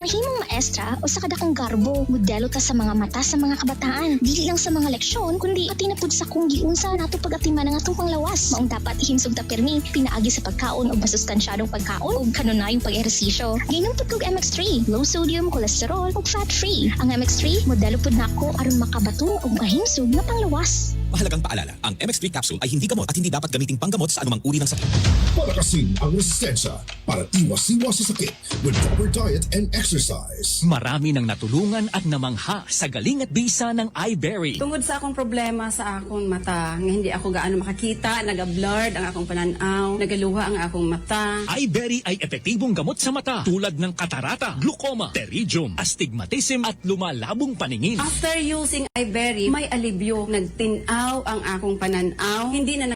Mahimong maestra o sa kadakong garbo, modelo ta sa mga mata sa mga kabataan. Dili lang sa mga leksyon, kundi pati na pud sa kung giunsa nato pag-atiman ang atong panglawas. Maong dapat ihimsog ta pirmi, pinaagi sa pagkaon og masustansyadong pagkaon ug kanunayong pag-ehersisyo. Ginom pud kog MX3, low sodium, cholesterol ug fat-free. Ang MX3, modelo pud nako aron makabaton og mahimsog nga panglawas. Mahalagang paalala, ang MX3 capsule ay hindi gamot at hindi dapat gamiting panggamot sa anumang uri ng sakit. Palakasin ang resistensya para iwas-iwas sa sakit with proper diet and exercise. Marami nang natulungan at namangha sa galing at bisa ng iBerry. Tungod sa akong problema sa akong mata, nga hindi ako gaano makakita, naga-blurred ang akong pananaw, nagaluha ang akong mata. iBerry ay epektibong gamot sa mata tulad ng katarata, glaucoma, pterygium, astigmatism at lumalabong paningin. After using iBerry, may alibyo, nagtinaw ang akong pananaw, hindi na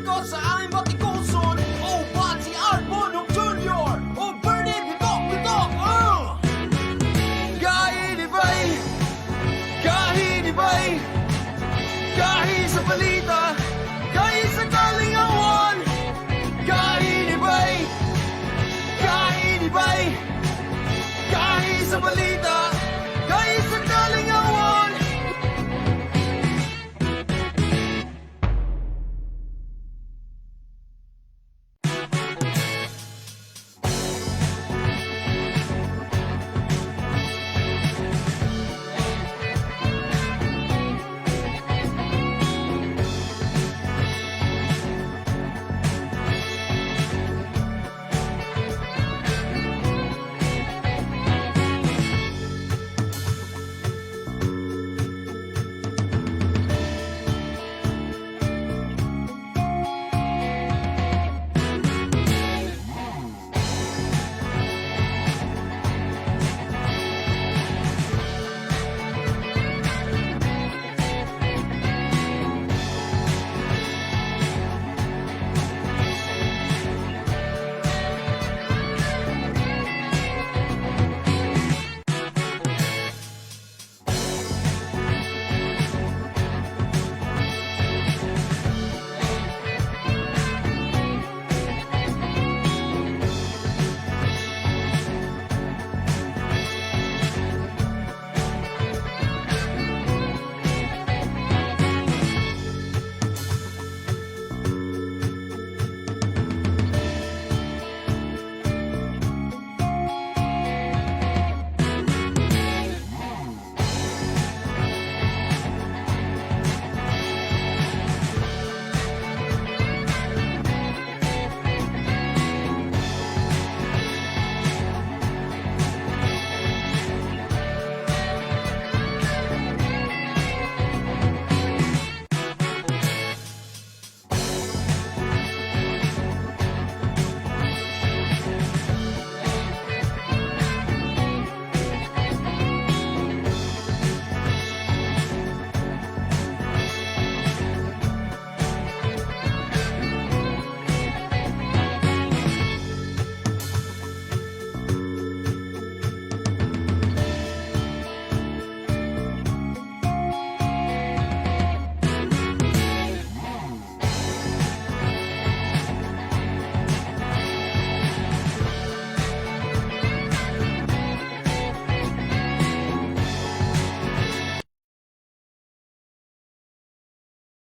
ko sa aming batikuson. O Pati Art Bonok Jr. O Bernie Bitok Bitok. Gahinibay, gahinibay, gahi sa balita, gahi sa kalingawan. Gahinibay, gahinibay, gahi sa balita, gahi sa kalingawan.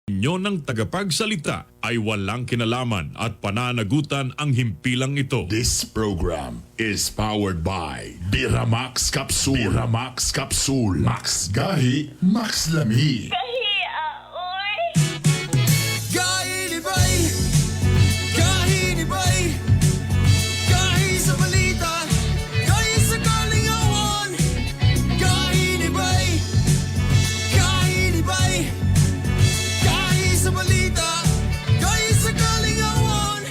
Inyo ng tagapagsalita ay walang kinalaman at pananagutan ang himpilang ito. This program is powered by Biramax Capsule. Biramax Capsule. Max Gahi, Max Lami. Gahinibay, gahinibay, gahi sa balita, gahi sa kalingawan. Gahinibay, gahinibay, gahi sa balita, gahi sa kalingawan.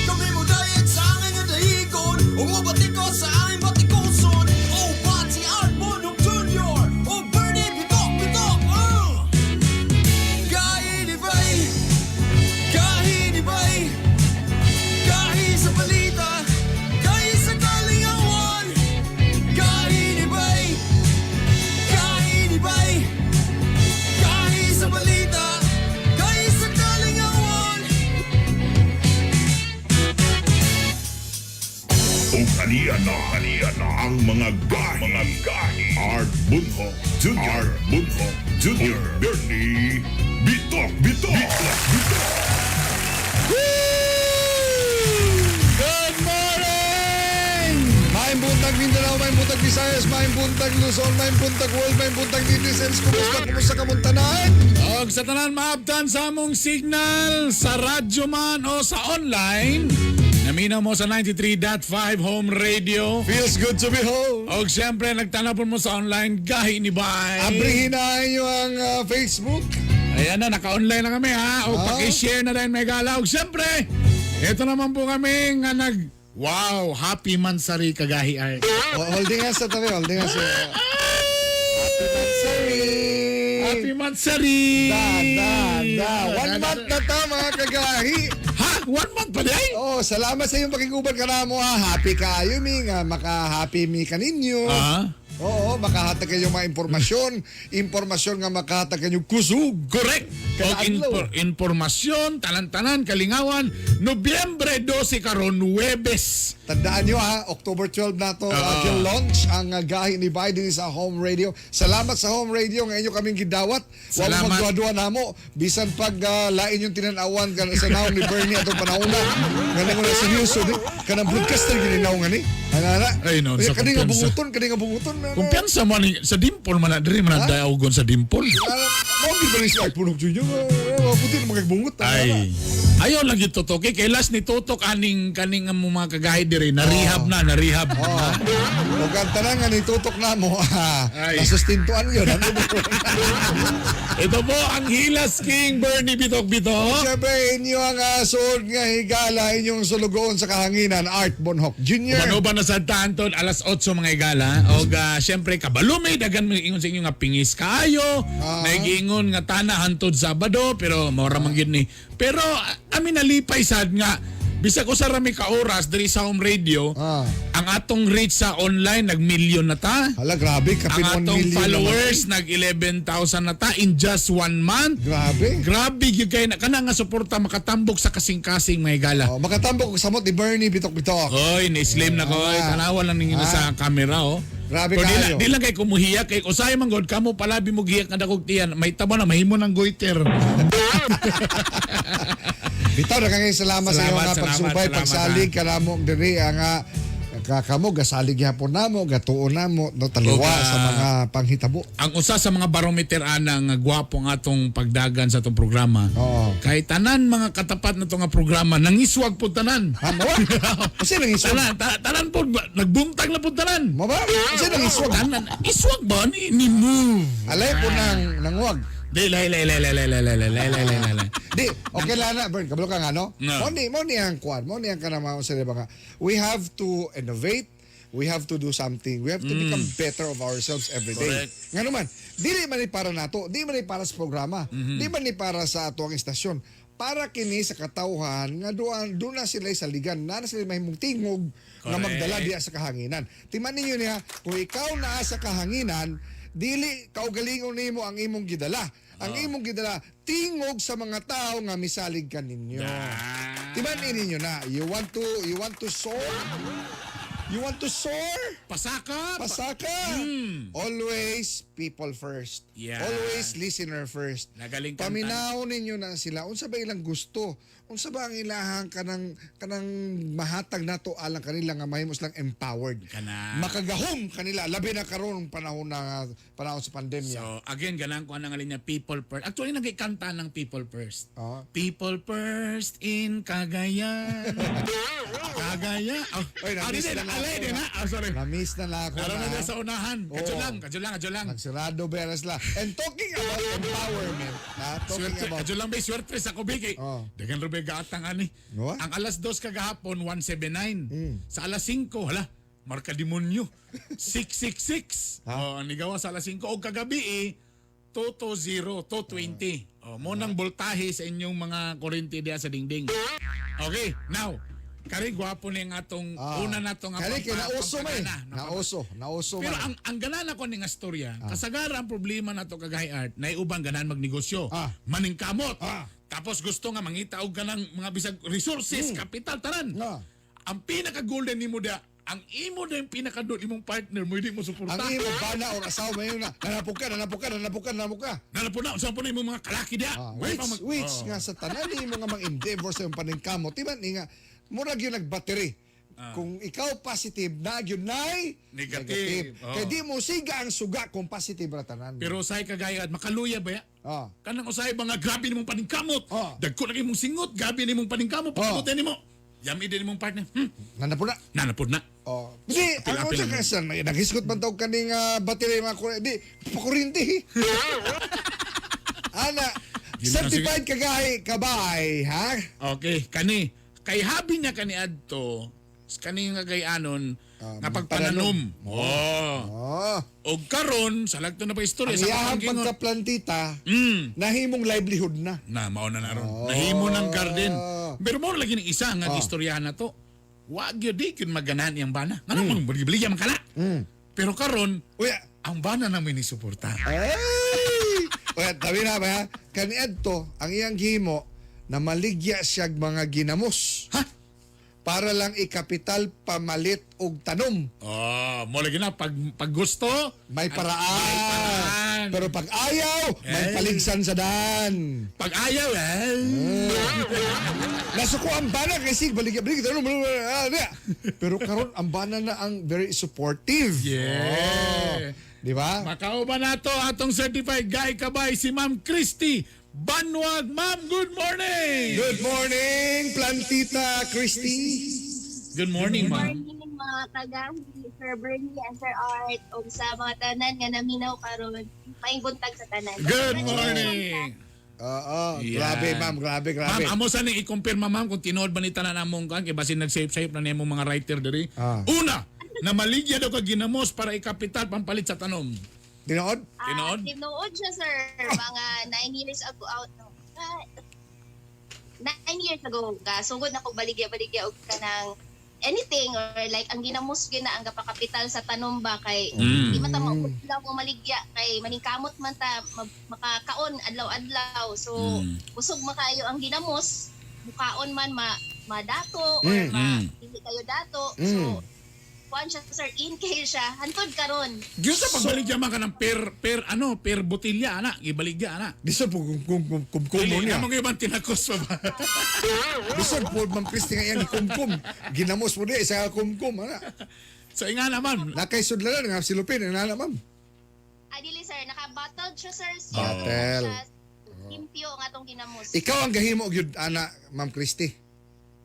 Kami mo diet sa aming dahigon, umubati ko sa aming batikuson. O Pati Art Bonok Jr. O Bernie Bitok Bitok. Gahinibay, gahinibay, gahi sa balita, gahi sa kalingawan. Gahinibay, gahinibay, gahi sa balita, gahi sa kalingawan. Ug aniya na ang mga gahi, mga gahi. Art Bunho Jr. Art Bunho Jr. Ug Bernie Bitok Bitok Bitok Bitok. Good morning! Maayong buntag Mindanao, maayong buntag Visayas, maayong buntag Luzon, maayong buntag World, maayong buntag netizens. Kumusta, kumusta kamong tanan? Og sa tanan maabtan sa among signal sa radyo man o sa online. Naminaw mo sa 93.5 Home Radio. Feels good to be home. Og siyempre nagtanapon mo sa online gahi ni Bay. Abrihin na inyo ang Facebook. Ayan na, naka-online na kami ha. O Ah. paki-share na rin may gala. Og siyempre, ito naman po kami nga nag Wow, happy Mansari kagahi ay. Oh, holding hands na tabi, holding hands. Happy Mansari! Happy monthsary! Da, da, da. One month na ta, mga kagahi. Ha? One month pa diay? Oh, salamat sa iyong pakiguban ka na mo, ha. Happy kayo mi nga maka-happy mi kaninyo. Ah. Oo, makahatag kayo mga impormasyon, impormasyon nga makahatag kayo kusog. Correct. Kada Og adlaw. impormasyon, talan-talan, kalingawan, Nobyembre 12 karon, Huwebes. Tandaan nyo ha, October 12 na to launch ang gahi ni Biden sa Home Radio. Salamat sa Home Radio nga inyo kaming gidawat. Wa Salamat. mo magduha-duha namo bisan pag lain yung tinanawan kan sa naong ni Bernie atong panahon na. Nga nang na seryoso ni kanang broadcaster gini naong ani. Ana ana. Ay, no, sa kani nga kumpiyansa. bunguton, kani nga bunguton. Ana. Kumpiyansa mo ni sa dimple man na diri man na daogon sa dimple. Ana, mao gid ba ni siya punok junior? Puti na magagbungot. Ana, ana. Ay. Ayaw lang yung tutok. Eh. Kay last ni tutok aning kaning ang mga kagahi diri na rehab na, na rehab. Oh. Ug ang tanan nga nitutok na mo, Ay. nasustintuan yun. Ano ba? Ito po ang Hilas King Bernie Bitok Bitok. Siyempre, inyo ang suod nga higala, inyong sulugoon sa kahanginan, Art Bonhoc Jr. Manuban na sa Anton, alas 8 mga igala. O syempre, kabalumi, dagan mo ingon sa inyo nga pingis kaayo. Ah. Naigingon nga tana hantod Sabado, pero maura man gyud ni. Pero amin nalipay sad nga, bisag usa ra mi ka oras diri sa home radio, ang atong reach sa online nag-million na ta. Hala, grabe, kapin Ang 1 atong million followers nag 11,000 na ta in just one month. Grabe. Grabe gyud kay na kana nga suporta makatambok sa kasing-kasing mga igala. Oh, makatambok og samot ni Bernie Bitok-Bitok. Oy, ni-slim na ko. Oy, tanawa lang ninyo sa camera, oh. Grabe Pero kaayo. di lang kay kumuhiya kay usahay man god kamo palabi mo giyak nga dakog tiyan may tabo na mahimo ng goiter. Bitaw na kang salamat sa iyong Salamat, nga salamat, pagsubay, salamat, pagsalig kanamo diri ang kakamo gasalig gyapon namo, gatuon namo no taliwa Oga. sa mga panghitabo. Ang usa sa mga barometer ana nga gwapo ang atong pagdagan sa atong programa. Oo. Kay tanan mga katapat na nga programa nangiswag pud tanan. Ha, mo ba? Kasi nangiswag. Tanan, tanan pud nagbuntag na pud tanan. Mo ba? Kasi nangiswag. Tanan iswag ba ni move. Alay po nang nangwag. Di lay lay lay lay lay lay lay lay lay lay lay lay. Di, okay lang na, Bern, kabalo ka nga, no? No. Mo ni ang kwan, mo ni ang kanamaon sa diba nga. We have to innovate, we have to do something, we have to become better of ourselves every day. Correct. Nga naman, dili man ni para nato, di man ni para sa programa, di man ni para sa ato ang istasyon. Para kini sa katawhan nga doon doon na sila saligan, na na sila mahimong tingog nga Correct. magdala diya sa kahanginan. Timan ninyo niya, kung ikaw naa sa kahanginan, dili kaugalingon nimo ang imong gidala. Ang imong gidala tingog sa mga tao nga misalig kaninyo. Timan ninyo na, you want to soar? You want to soar? Pasaka. Pasaka. Always people first. Yeah. Always listener first. Nagaling kang Paminaw ninyo na sila. Unsa ba ilang gusto? Unsa ba ang ilahang kanang kanang mahatag nato alang kanila nga mahimo silang empowered. Kana. Makagahom kanila labi na karon panahon na panahon sa pandemya. So again, ganang ko ang linya people first. Actually nagkanta ng people first. Ah. People first in Cagayan. Cagayan. Oh, Oy, na-miss ah, di, na lang alay ako din na. ha. Ah, sorry. Na-miss na lang ako Aron na. na sa unahan. Kadyo Oo. lang, kadyo lang, kadyo lang. Nagsirado beres la. And talking about empowerment, na talking Swerte, about kadyo lang ba, swerte sa kubik eh. Oh. Dagan rubay gaatang ani. No, ah? Ang alas 2 kagahapon, 179. Sa alas 5, hala, marka demonyo. 666. Oh, ang nigawa sa alas 5. O kagabi eh, 220, 220. Oh, mo nang voltahe sa inyong mga kuryente diya sa dingding. Okay, now, kari gwapo ni ang atong una na tong Kani kay nauso man. pampagana. Nauso, nauso Pero man. ang ganan ako ni nga storya, kasagara ang problema nato kagahi art, naiubang ganan magnegosyo, maningkamot. Tapos gusto nga mangita og kanang mga bisag resources, kapital tanan. Ang pinaka golden nimo da, ang imo na yung pinaka imong partner mo hindi mo suporta. Ang imo bana or asawa mo yun na nanapog ka, nanapog ka, nanapog ka, nanapog ka. Nanapog na, unsa po na imong mga kalaki da. Which, Way pa which Oh. nga sa tanan nimo nga mang endeavor sa imong paningkamot, di ba ni nga murag yun nagbattery. Kung ikaw positive na yun nay Negative. Oh. Kay di mo siga ang suga kung positive ra tanan. Pero usahay kagaya at makaluya ba ya? Kanang usahay ba nga grabe nimong paningkamot. Dagko na imong singot, grabe nimong paningkamot, pakamutin nimo. Yami din nimong partner. Nanapod na. Nanapod na. Oh. Di, Apil, ang apil unsa lang. ka sa naghisgot man tawag kaning battery mga kuryente. Di, pakuryente. Ana, Yun lang, certified kagahi kabay, ha? Okay, kani kay habi niya kani adto kani nga kay anon Nga pagpananom. Oh. Oh. Og karon sa lagto na pa istorya Ang sa iyahang katong gingon. pagkaplantita, nahimong livelihood na. Na mao na na ron. Nahimo ng garden. Pero mao lagi ning isa nga istoryahan na to. Wa gyud di gyud maganahan iyang bana. Ngano man baligya man kana. Pero karon Uy, ang bana na may nisuporta. ay! Uy, tabi na ba? Ha? Kaniadto, ang iyang gihimo, na maligya siyag mga ginamos. Ha? Para lang ikapital pamalit og tanom. Oh, mo lagi na pag gusto, May paraan. May paraan. Pero pag ayaw, may Eh. paligsan sa daan. Pag ayaw, eh. Nasuko ang bana kasi baligya baligya tanom. Ah, niya. Pero karon ang bana na ang very supportive. Yeah. Oh, di ba? Makauban nato atong certified guy kabay si Ma'am Christy Banwag. Ma'am, good morning. Good morning, Plantita Christy. Good morning, ma'am. Morning mga kagahi, Sir Bernie and Sir Art, ug sa mga tanan nga naminaw karon, maayong buntag sa tanan. Good morning. Oo, Yeah. grabe ma'am, grabe, grabe. Ma'am, amo sa ning i-confirm ma'am kung tinuod ba ni tanan among kan kay basin nag-safe-safe na nimo mga writer diri. Una, na maligya daw ka ginamos para ikapital pampalit sa tanom. Tinuod? Ah, Tinuod? Tinuod siya, sir. Mga 9 years ago out no. 9 years ago ka sugod na ko baligya-baligya og kanang anything or like ang ginamos gyud na ang gapakapital sa tanom ba kay di man ta maudlaw mo maligya kay maningkamot man ta makakaon adlaw-adlaw, so kusog makayo ang ginamos, mukaon man ma madato or ma dili kayo dato, so kuan siya, sir, in kayo siya hantod karon. Gyud sa pagbaligya man ka ng per ano, per botilya ana, gibaligya ana. Bisod po kung Dili niya. na mo gyud tinakos pa ba? Bisod po Ma'am Christy nga iyang kumkum. Ginamos mo niya isa ka kumkum ana. So inga na ma'am. Nakaisudlanan nga si Lupin ana ma'am. Ah, dili sir, naka-bottled siya, sir. So, Bottle. siya, limpyo ang atong ginamos. Ikaw ang gahimo gyud ana Ma'am Christy.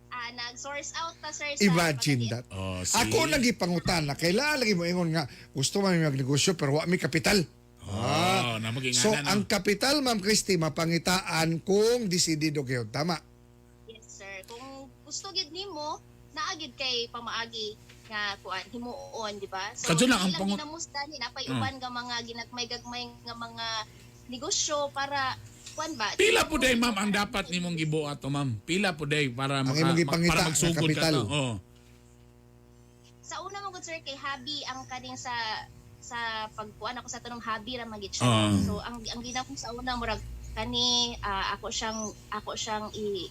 Ah, nag-source out ta, sir, sa Imagine that. Oh, see? Ako lagi pangutan na kailangan lagi mo ingon nga gusto man mi magnegosyo pero wa mi kapital. Oh, na maging So ana, no? ang kapital Ma'am Christy mapangitaan kung desidido kayo. Tama. Yes, sir. Kung gusto gid nimo, naa gid kay pamaagi nga kuan himuon, di ba? So, Kadto lang ang dili ginamos dani napay uban nga mga ginagmay-gagmay nga mga negosyo para kuan ba? Pila po day ma'am ang dapat nimong gibuhat to ma'am. Pila po day para Ang maka, imong gipangita para nga magsugod ka kapital. to. Oh. Sa una mo gud, sir, kay hobby ang kaning sa pagkuan ako sa tanong, hobby ra man gid siya. So ang ginamos sa una murag kani ako siyang i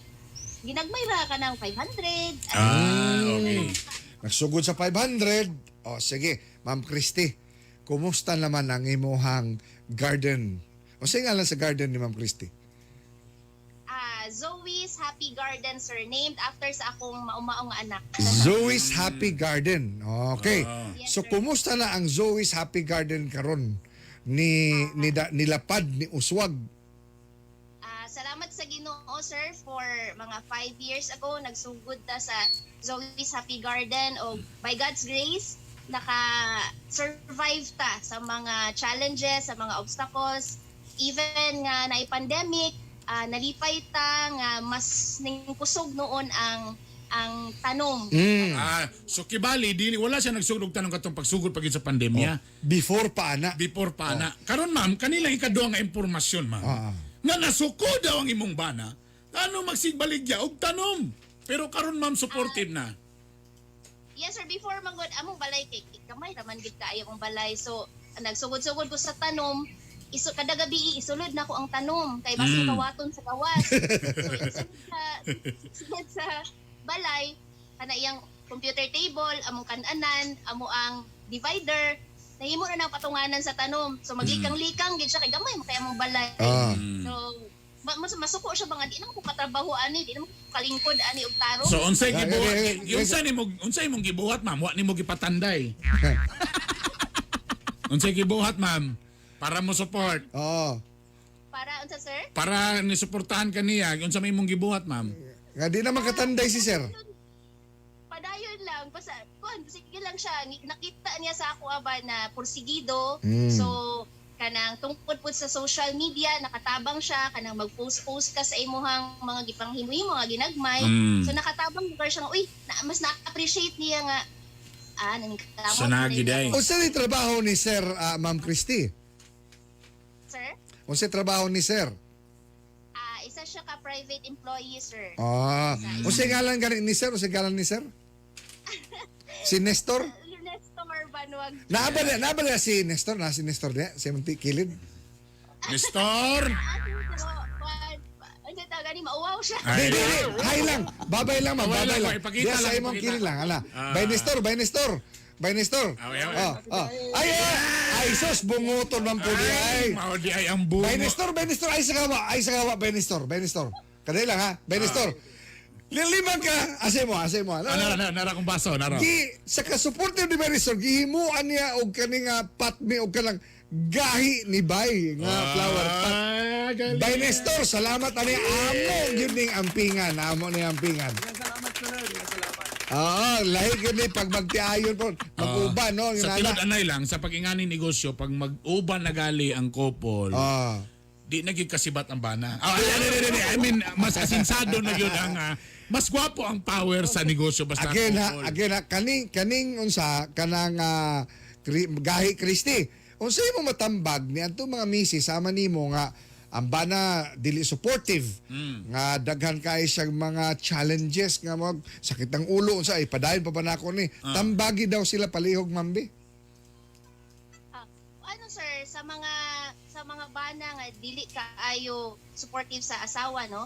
ginagmay ra kanang 500. Ah, okay. Nagsugod sa 500. O sige, Ma'am Christy, kumusta naman ang imuhang garden? O sige nga lang sa garden ni Ma'am Christy. Ah, Zoe's Happy Garden, sir, named after sa akong maumaong anak. Zoe's Happy Garden. Okay. Yes, So sir. kumusta na ang Zoe's Happy Garden karon ni nilapad ni Uswag? Ah, salamat sa Ginoo, sir, for mga 5 years ago nagsugod ta sa Zoe's Happy Garden o by God's grace naka-survive ta sa mga challenges, sa mga obstacles, even nga na pandemic, nalipay ta nga mas ning kusog noon ang tanom. Ah, so kibali dili wala siya nagsugod og tanong katong pagsugod pag sa pandemya. Before pa ana. Before pa na. Karon ma'am, kanila ikaduha nga impormasyon ma'am. Nga nasuko daw ang imong bana. Ano magsigbaligya og tanom. Pero karon ma'am supportive na. Yes sir, before man gud among balay kay kamay raman gid kaayo ang balay. So nagsugod-sugod ko sa tanom, iso kada gabi isulod na ko ang tanom kay basin kawaton sa gawas. So isulod sa balay kana iyang computer table, among kananan, amo ang divider, nahimo na nang patunganan sa tanom. So maglikang-likang gid siya kay gamay man kay among balay. So mas masuko siya mga di naman ko katrabaho ani, di naman ko kalingkod ani og tarong. So unsay Yeah, gibuhat? yeah. Unsa nimo unsay imong gibuhat ma'am? Wa nimo gipatanday. Unsay gibuhat ma'am? Para mo support. Oo. Para unsa, sir? Para ni suportahan ka niya, unsa may imong gibuhat ma'am? Nga di naman katanday si sir. Padayon lang basta kuan sige lang siya, nakita niya sa ako aba na porsigido, so kanang tungkod pud sa social media nakatabang siya kanang mag-post-post ka sa imuhang mga gipanghimo, mga ginagmay, so nakatabang lugar siya nga, uy na, mas na-appreciate niya nga Naningkamot. Sunagi day. Unsa ni trabaho ni Sir, Ma'am Christy? Sir? Unsa trabaho ni Sir? Isa siya ka private employee, sir. Ah, unsa ngalan gani ni Sir? Unsa ngalan ni Sir? Si Nestor? Nestor Banwag. Naa ba na si Nestor? Na si Nestor niya? Si Munti Kilid? Nestor! Ano tawag gani mauwaw siya. Di, di, di. Hi lang. Babay lang, ma'am. Babay Babay lang, lang. ipakita Diya sa lang, imong ipakita. kilid lang. Ala. By Nestor, by Nestor. By Nestor. Ay, ay, Oh, oh. Ay, ay, ay, sus, bunguton man po di ay. Mao di ay ang bungo. By Nestor, by Nestor. Ay, sa kawa. Ay, sa kawa. By Nestor, by Nestor. Kadali lang, ha? By Nestor. Liliman ka. Ase mo, ase mo. Ah, nara, nara, nara akong baso, nara. Gi, sa kasuportive ni Bay Nestor, gihimuan niya og kani nga patmi og kanang gahi ni Bay nga flower pot. Ah, galing. Bay Nestor, salamat ani amo gyud ning ampingan, amo ni ampingan. Salamat, sir. Salamat. Oo, lahi gyud ni pag magtiayon po, mag-uban no, Sa yung tinud ana. anay lang, sa pag-ingani negosyo, pag mag-uban na gali ang couple, di na gyud kasibat ang bana. Ah, ay, ay, ay, ay, ay, I mean, mas asinsado na gyud ang mas gwapo ang power sa negosyo basta Again ha, couple. again ha, kaning kaning unsa kanang gahi Kristi. Unsa imo matambag ni adto mga misis sama nimo nga ang bana dili supportive nga daghan kay siyang mga challenges nga mag sakit ang ulo unsa ay padayon pa ba nako ni tambagi daw sila palihog mambi. Ano sir, sa mga bana nga dili kaayo supportive sa asawa, no?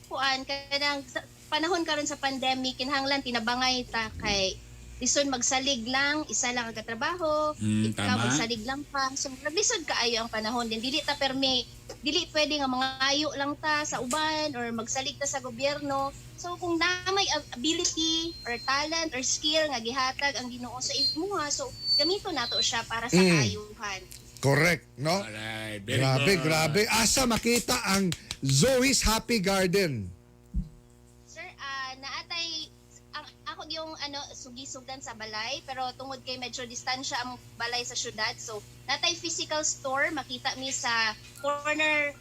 Kuan kanang panahon karon sa pandemic kinahanglan tinabangay ta kay lisod magsalig lang, isa lang ang katrabaho, ikaw Tama. magsalig lang pa. So lisod kaayo ang panahon din. Dili ta permi, dili pwede nga mangayo lang ta sa uban or magsalig ta sa gobyerno. So kung na may ability or talent or skill nga gihatag ang Ginoo sa imuha, so gamito nato siya para sa kaayuhan. Correct, no? Alright, very Grabe, good. grabe. Asa makita ang Zoe's Happy Garden? Sir, naatay ang ako yung ano sugi-sugdan sa balay pero tungod kay medyo distansya ang balay sa syudad, so natay physical store makita mi sa corner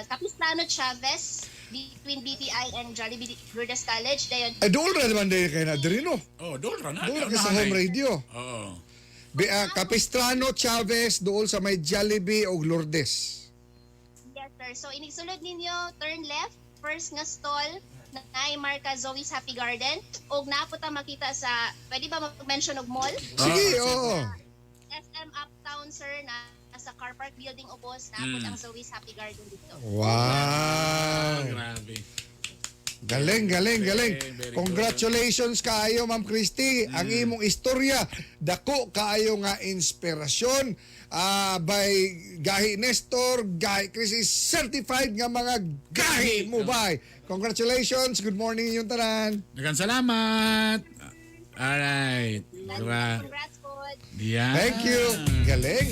Capistrano Chavez between BPI and Jollibee Lourdes College dayon. Ay, dool ra naman dahil kay na diri no. Oh, dool ra na. Dool ra sa home radio. Oo. Capistrano Chavez dool sa may Jollibee og Lourdes. Yes, sir. So inigsulod ninyo, turn left, first nga stall na ay marka Zoe's Happy Garden og naa po ta makita sa, pwede ba mag-mention og mall? Sige, oo. SM Uptown, sir, na sa car park building ubos na ang Zoe's Happy Garden dito. Wow. Grabe. Galing, galing, galing. Very, very Congratulations kaayo, Ma'am Christy. Ang imong istorya, dako kaayo nga inspirasyon by Gahi Nestor, Gahi Christy, certified nga mga gahi mo bay. Congratulations. Good morning inyong tanan. Daghang salamat. Alright. Congrats po. Yeah. Thank you. Galing.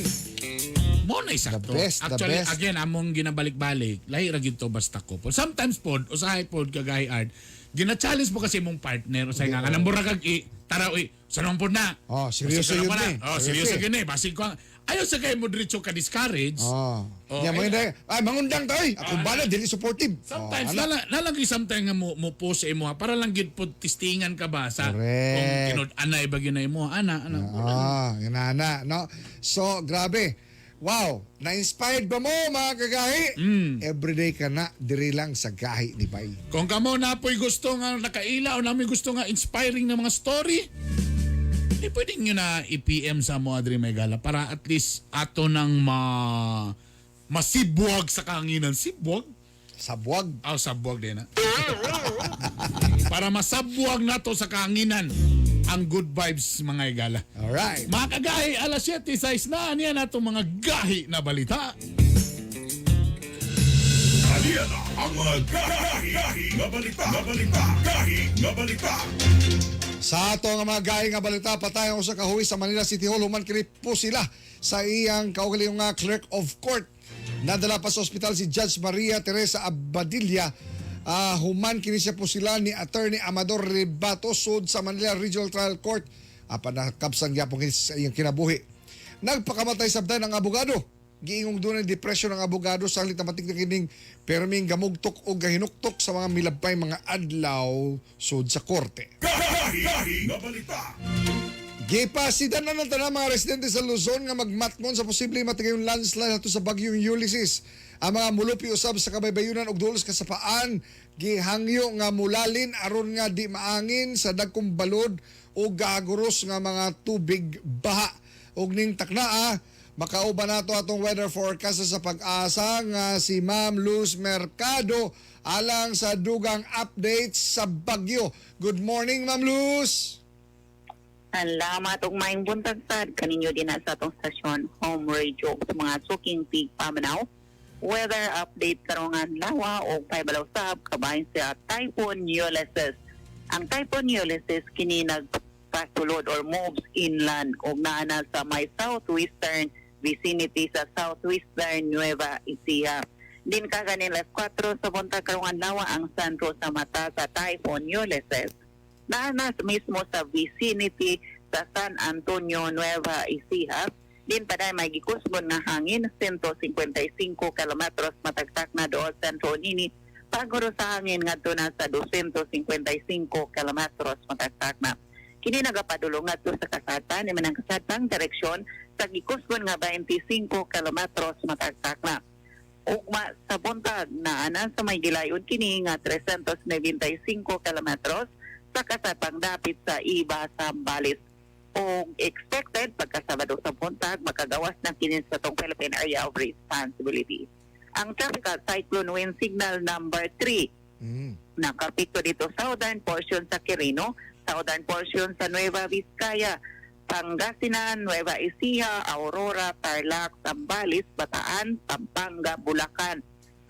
Mo na isakto. The best, the Actually, best. again, among ginabalik-balik, lahi ra gyud to basta couple. Sometimes pod, usahay pod kagahi art, gina-challenge mo kasi imong partner usahay nga kanang mura kag i tara uy, sanong pod na. Oh, seryoso Basig ka yun na eh. Oh, seryoso yun eh. Basig ko ang ayaw sa kay mo diretso ka discourage. Oh. Oh, Ya, mangundang, ay, mangundang tayo. Ako bala, dili supportive. Sometimes oh, ana. nalang gyud sometimes nga mo post sa imo para lang gyud pod testingan ka ba sa Correct. kung tinud anay ba gyud na imo ana ana. Ah, yun na, na, no? So, grabe. Wow, na-inspired ba mo mga kagahi? Everyday ka na, diri lang sa Gahi ni Bay. Kung kamo na po'y gusto nga nakaila o namin gusto nga inspiring na mga story, di pwede nyo na i-PM sa mo Adri Megala para at least ato nang masibwag sa kahanginan. Sibwag? Sabwag. Aw, sabwag din na. Para masabwag nato sa kahanginan ang good vibes mga igala. Alright. Mga kagahi, alas 7:06 na niya nato mga gahi na balita. Aliya na ang mga gahi, gahi nga balita, nga balita, gahi nga balita. Sa ato nga mga gahi nga balita, patay ang usa ka huwis sa Manila City Hall, human kini po sila sa iyang kaugalingong nga clerk of court. Nadala pa sa ospital si Judge Maria Teresa Abadilla. Human kini siya po sila ni Attorney Amador Rebato sud sa Manila Regional Trial Court. Apan nakabsan gyapon kini sa iyang kinabuhi. Nagpakamatay sabdan ang abogado. Giingong dunay depression ang abogado sa matik na kining perming gamugtok o gahinuktok sa mga milabay mga adlaw sud sa korte. Gahi nga balita. Gipasidan na ng tanan mga residente sa Luzon nga magmatngon sa posible matigayong landslide ato sa bagyong Ulysses. Ang mga mulupi usab sa kabaybayunan og duol sa kasapaan gihangyo nga mulalin aron nga di maangin sa dagkong balod o gaguros nga mga tubig baha. Og ning taknaa, makauban nato atong weather forecast sa Pag-asa nga si Ma'am Luz Mercado alang sa dugang updates sa bagyo. Good morning, Ma'am Luz! Salamat ug maayong buntag sad kaninyo din sa atong stasyon Home Radio sa mga suking tigpaminaw. Weather update karong adlaw og pahibalo sab kabahin sa Typhoon Ulysses. Ang Typhoon Ulysses kini nagpasulod or moves inland og naa na sa may southwestern vicinity sa southwestern Nueva Ecija. Din kaganin alas 4 sa buntag karong adlaw, ang sentro sa mata sa Typhoon Ulysses naa na mismo sa vicinity sa San Antonio, Nueva Ecija. Din paday may gikusgon nga hangin 155 kilometros matagtak na dool sentro nini. Paguro sa hangin ngadto na sa 255 kilometros matagtak na. Kini nagapadulong ngadto sa kasatan ni manang kasatang direksyon sa gikusgon nga 25 kilometros matagtak na. Ugma sa buntag na ana sa may gilayon kini nga 395 kilometros sa kasatang dapit sa Iba, Zambales. O expected pagkasabado sa buntag makagawas na kini sa tong Philippine Area of Responsibility. Ang tropical cyclone wind signal number 3 nakapikto dito southern portion sa Quirino, southern portion sa Nueva Vizcaya, Pangasinan, Nueva Ecija, Aurora, Tarlac, Zambales, Bataan, Pampanga, Bulacan.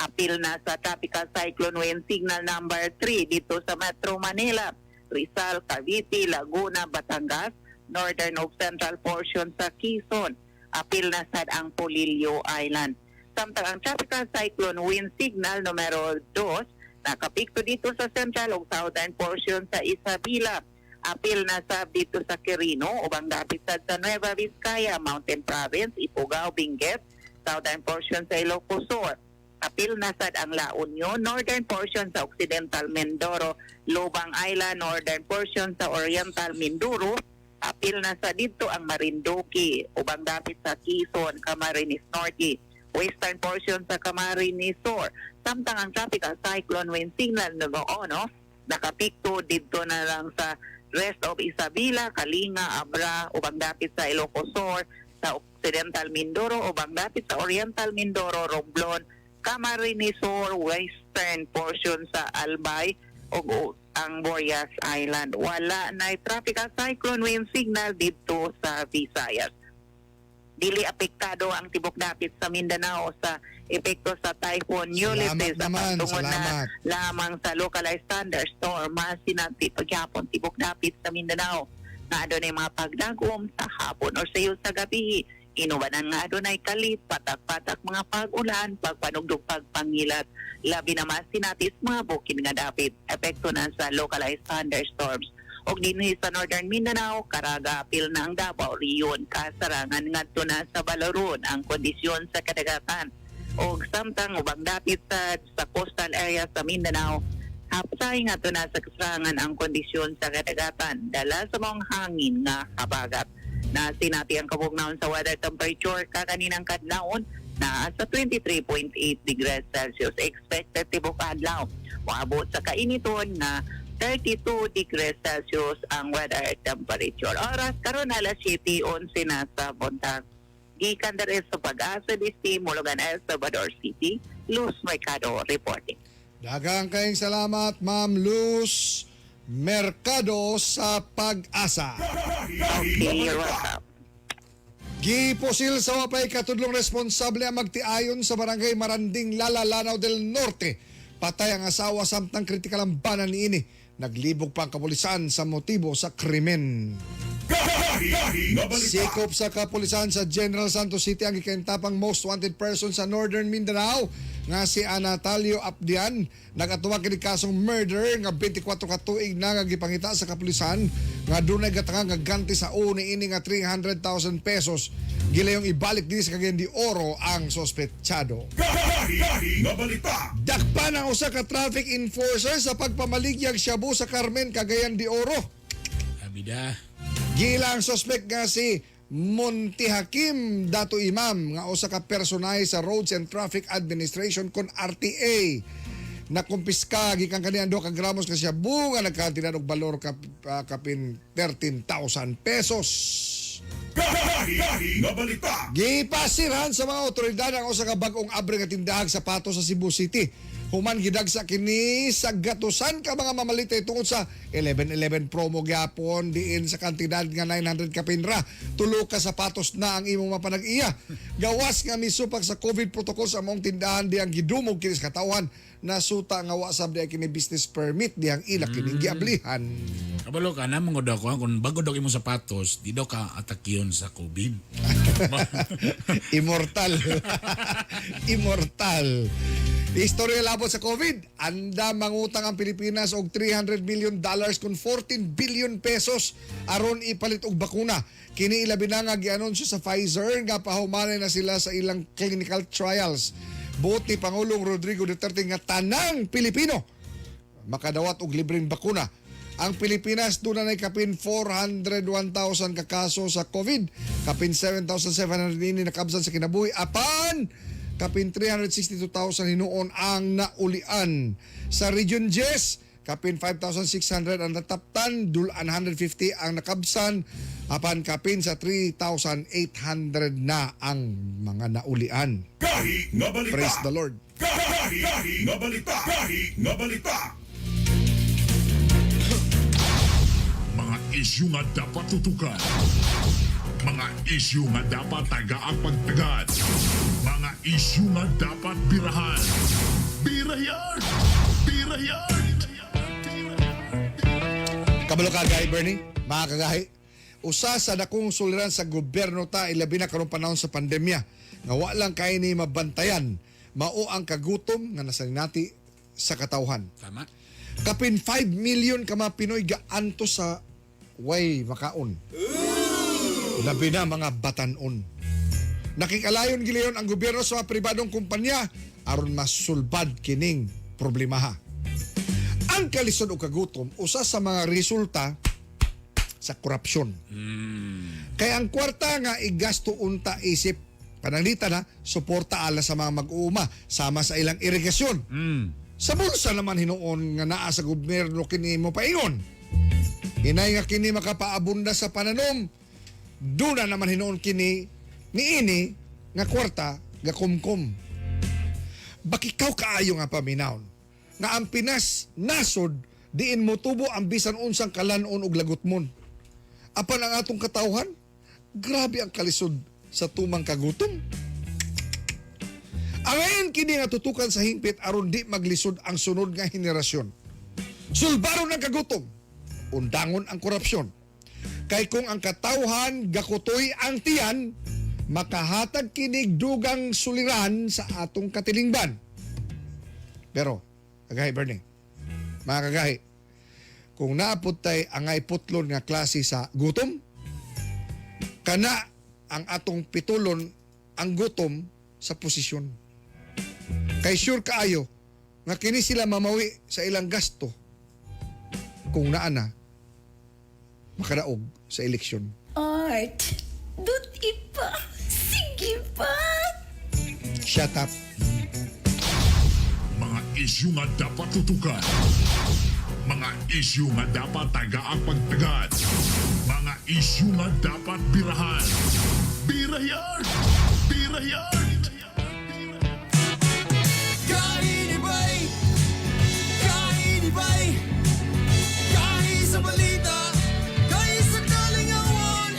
Apil na sa tropical cyclone wind signal number 3 dito sa Metro Manila, Rizal, Cavite, Laguna, Batangas, northern ug central portion sa Quezon. Apil na sad ang Polillo Island. Samtang ang tropical cyclone wind signal numero 2 nakapikto dito sa central ug southern portion sa Isabela. Apil na sab dito sa Quirino, ubang dapit sad sa Nueva Vizcaya, Mountain Province, Ifugao, Benguet, southern portion sa Ilocos Sur. Apil na sad ang La Union, northern portion sa Occidental Mindoro, Lubang Island, northern portion sa Oriental Mindoro. Apil na sa dito ang Marinduque, ubang dapit sa Quezon, Camarines Norte, western portion sa Camarines Sur. Samtang ang tropical cyclone wind signal numero 1, nakapikto dito na lang sa rest of Isabela, Kalinga, Abra, ubang dapit sa Ilocos Sur, sa Occidental Mindoro, ubang dapit sa Oriental Mindoro, Romblon, Camarines Sur, western portion sa Albay, ug ang Burias Island. Wala na tropical cyclone wind signal dito sa Visayas. Dili apektado ang tibok dapit sa Mindanao sa epekto sa Typhoon Ulysses. Salamat naman, tungod na salamat. lamang sa localized thunderstorm, masinati pagyapon tibok dapit sa Mindanao nga adunay mga pagdagom sa hapon or sayo sa gabi. Inubanan nga adunay kalit, patak-patak mga pag-ulan, pagpanugdog, pagpangilat. Labi na masinati sa mga bukid nga dapit. Epekto na sa localized thunderstorms. Og dinhi sa Northern Mindanao, Caraga, apil na ang Davao Region, Kasarangan ngadto na sa Balaron ang kondisyon sa kadagatan. Og samtang ubang dapit sa coastal area sa Mindanao, hapsay ngadto na sa Kasarangan ang kondisyon sa kadagatan dala sa mga hangin nga habagat. Na sinati ang kabugnaon sa weather temperature kakaninang kadlawon na sa 23.8 degrees Celsius. Expected tibok adlaw moabot sa kainiton na 32 degrees Celsius ang weather temperature. Oras karon alas 7:11 na sa buntag. Gikan diri sa Pag-asa DC, Mologan, El Salvador City, Luz Mercado reporting. Daghang kayong salamat, Ma'am Luz Mercado sa Pag-asa. Okay, you're welcome. Gipusil sa wapay katudlong responsable ang magtiayon sa barangay Maranding, Lala, Lanao del Norte. Patay ang asawa samtang kritikal ang bana niini. Naglibog pa ang kapulisan sa motibo sa krimen. Gahi nga balita. Sikop sa kapulisan sa General Santos City ang gikaintapang most wanted person sa Northern Mindanao nga si Anatalio Abdian. Nagatuwa kini kasong murder nga 24 ka tuig na nga gipangita sa kapulisan. Nga dunay gatanga nga ganti sa uni ini nga 300,000 pesos gilayong ibalik dinhi sa Cagayan de Oro ang sospetsado. Gahi nga balita. Dakpan ang usa ka traffic enforcer sa pagpamaligyag shabu sa Carmen, Cagayan de Oro. Abida. Gila ang suspect nga si Monte Hakim Dato Imam nga usa ka personahe sa Roads and Traffic Administration kon RTA. Nakumpiska gikan kaniya 2 ka gramos ka shabu nga nagkantinad og balor kapin 13,000 pesos. Gahi nga balita. Gipasirhan sa mga otoridad ang usa ka bag-ong abre nga tindahag sapatos sa Cebu City. Human gidagsa kini sa gatusan ka mga mamalitay tungod sa 11/11 promo gyapon diin sa kantidad nga 900 ka pinra. Tulo ka sapatos na ang imong mapanag-iya. Gawas nga misupak sa COVID protocol sa among tindahan diyang gidumog kini sa katawhan, nasuta nga wa sab diay kini business permit diyang ila kining giablihan. Kabalo ka na mga daw ko kung bago daw imong sapatos, di daw ka atakyon sa COVID. Immortal. Immortal. Istorya labot sa COVID. Anda mangutang ang Pilipinas og $300 million kung 14 billion pesos aron ipalit og bakuna. Kini ilabi na nga gianunsyo sa Pfizer nga pahumanay na sila sa ilang clinical trials. Buot ni Pangulong Rodrigo Duterte nga tanang Pilipino makadawat og libreng bakuna. Ang Pilipinas doon na kapin 401,000 ka kaso sa COVID, kapin 7,700 ini nakabsan sa kinabuhi, apan kapin 362,000 hinuon ang naulian. Sa Region 10, kapin 5,600 ang nataptan, dul 150 ang nakabsan, apan kapin sa 3,800 na ang mga naulian. Gahi nga balita. Praise the Lord. Gahi nga balita. Gahi nga balita. Mga isyu nga dapat tutukan. Mga isyu nga dapat tagaang pagtagad. Mga isyu nga dapat birahan. Birayan! Birayan! Kabalo ka, Gay Bernie, mga kagahi. Usa sa dakong suliran sa gobyerno ta ilabi na karong panahon sa pandemya nga wa lang kay ni mabantayan mao ang kagutom nga nasaninati sa katawhan. Tama. Kapin 5 million ka mga Pinoy gaanto sa way makaon. Labi na mga batanon. Nakikalayon gilayon ang gobyerno sa mga pribadong kumpanya aron masulbad kining problemaha. Ang kalisod o kagutom usa sa mga resulta sa korupsyon. Kaya ang kwarta nga igasto unta isip pananglitan na suporta ala sa mga mag-uuma sama sa ilang irigasyon. Sa bulsa naman hinuon nga naa sa gobyerno kini mo paingon. Hinay nga kini makapaabunda sa pananom, duna naman hinuon kini niini nga kwarta gakumkum. Bakikaw kaayo nga paminawon nga ang Pinas nasod diin mo tubo ang bisan unsang kalanon ug lagutmon. Apan ang atong katawhan, grabe ang kalisod sa tumang kagutom. Angayan kini nga tutukan sa hingpit aron di maglisod ang sunod nga henerasyon. Sulbaron ang kagutom, undangon ang korupsyon. Kay kung ang katawhan gakutoy ang tiyan, makahatag kinig dugang suliran sa atong katilingban. Pero, kagahi Bernie, mga kagahi, kung naapot tay angay putlon nga klase sa gutom, kana ang atong pitulon ang gutom sa posisyon. Kay sure kaayo nga kini sila mamawi sa ilang gasto kung naa na makadaog sa eleksyon. Art, dut ipa. Sige pa. Shut up. Mga isyu nga dapat tutukan. Mga isyu nga dapat tagaang pagtagad. Mga isyu nga dapat birahan. Birayan! Birayan! Kainibay! Kainibay! Kahi sa balita! Kahi sa kalingawan!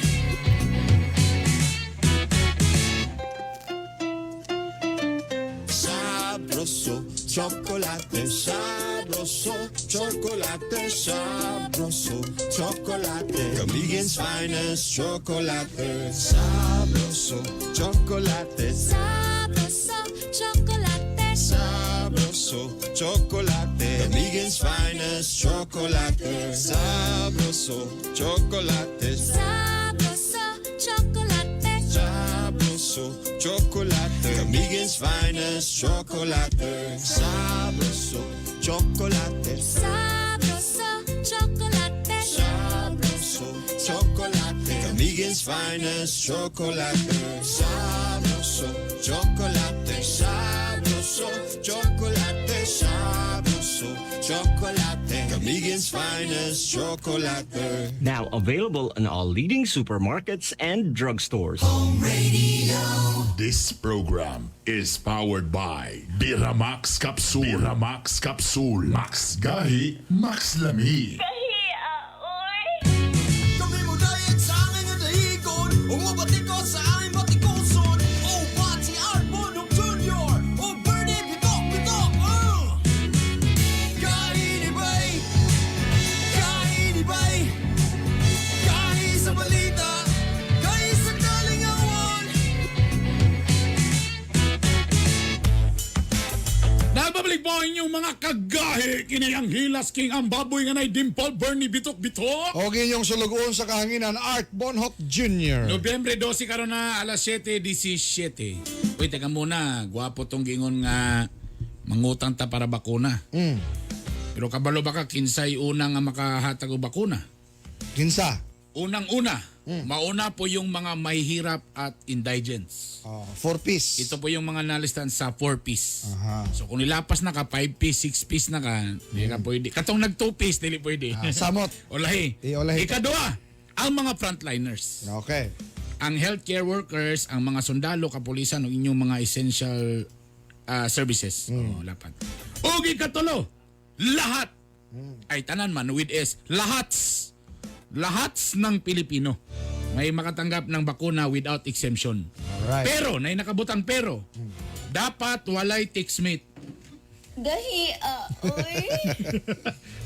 Sabroso, chocolate, sabroso, chocolate, sabroso, chocolate. Camiguin's finest chocolate. Sabroso, chocolate. Sabroso, chocolate. Sabroso, chocolate. Camiguin's finest. finest chocolate. Sabroso chocolate. Sabroso chocolate. Sabroso chocolate. Camiguin's finest chocolate. Sabroso chocolate. Sabroso chocolate. Sabroso chocolate. Camiguin's finest chocolate. Sabroso chocolate. Sabroso chocolate. Sabroso chocolate. Camiguin's finest chocolate. Now available in all leading supermarkets and drugstores. This program is powered by Biramax Capsule. Biramax Capsule. Max Gahi, Max Lami. Kami mo diet sa angay nga dahigon, ug mobatiko sa aming batikuson. Oh, Bati Art Bonok Jr. Oh, Bernie Bitok Bitok. Kainibay, kainibay, kahi sa balita, kahi sa kalingawan. Nababalik po ang inyong mga kagahi. Kini ang Hilas King, ang baboy nga nay Dimple, Bernie Bitok Bitok. Og inyong sulugoon sa kahanginan, Art Bonhoc Jr. Nobyembre 12 karon na alas 7:17. Uy, teka muna, gwapo tong gingon nga mangutang ta para bakuna. Pero kabalo ba ka kinsay una nga makahatag og bakuna? Kinsa? Unang-una, mauna po yung mga mahihirap at indigents. Oh, four piece. Ito po yung mga nalistan sa 4 piece. Aha. So kung nilapas na ka 5 piece, 6 piece na ka, hindi ka pwede. Katong nag 2 piece, dili pwede. Ah, samot. Olahi. Eh, olahi. Ikaduha, ang mga frontliners. Okay. Ang healthcare workers, ang mga sundalo, kapulisan, ug inyong mga essential services. Oh, lapat. Ug ikatulo, lahat. Ay tanan man with S, lahats. Lahats ng Pilipino may makatanggap ng bakuna without exemption. Alright. Pero, nay nakabutang pero, dapat walay textmate. Gahi, oy.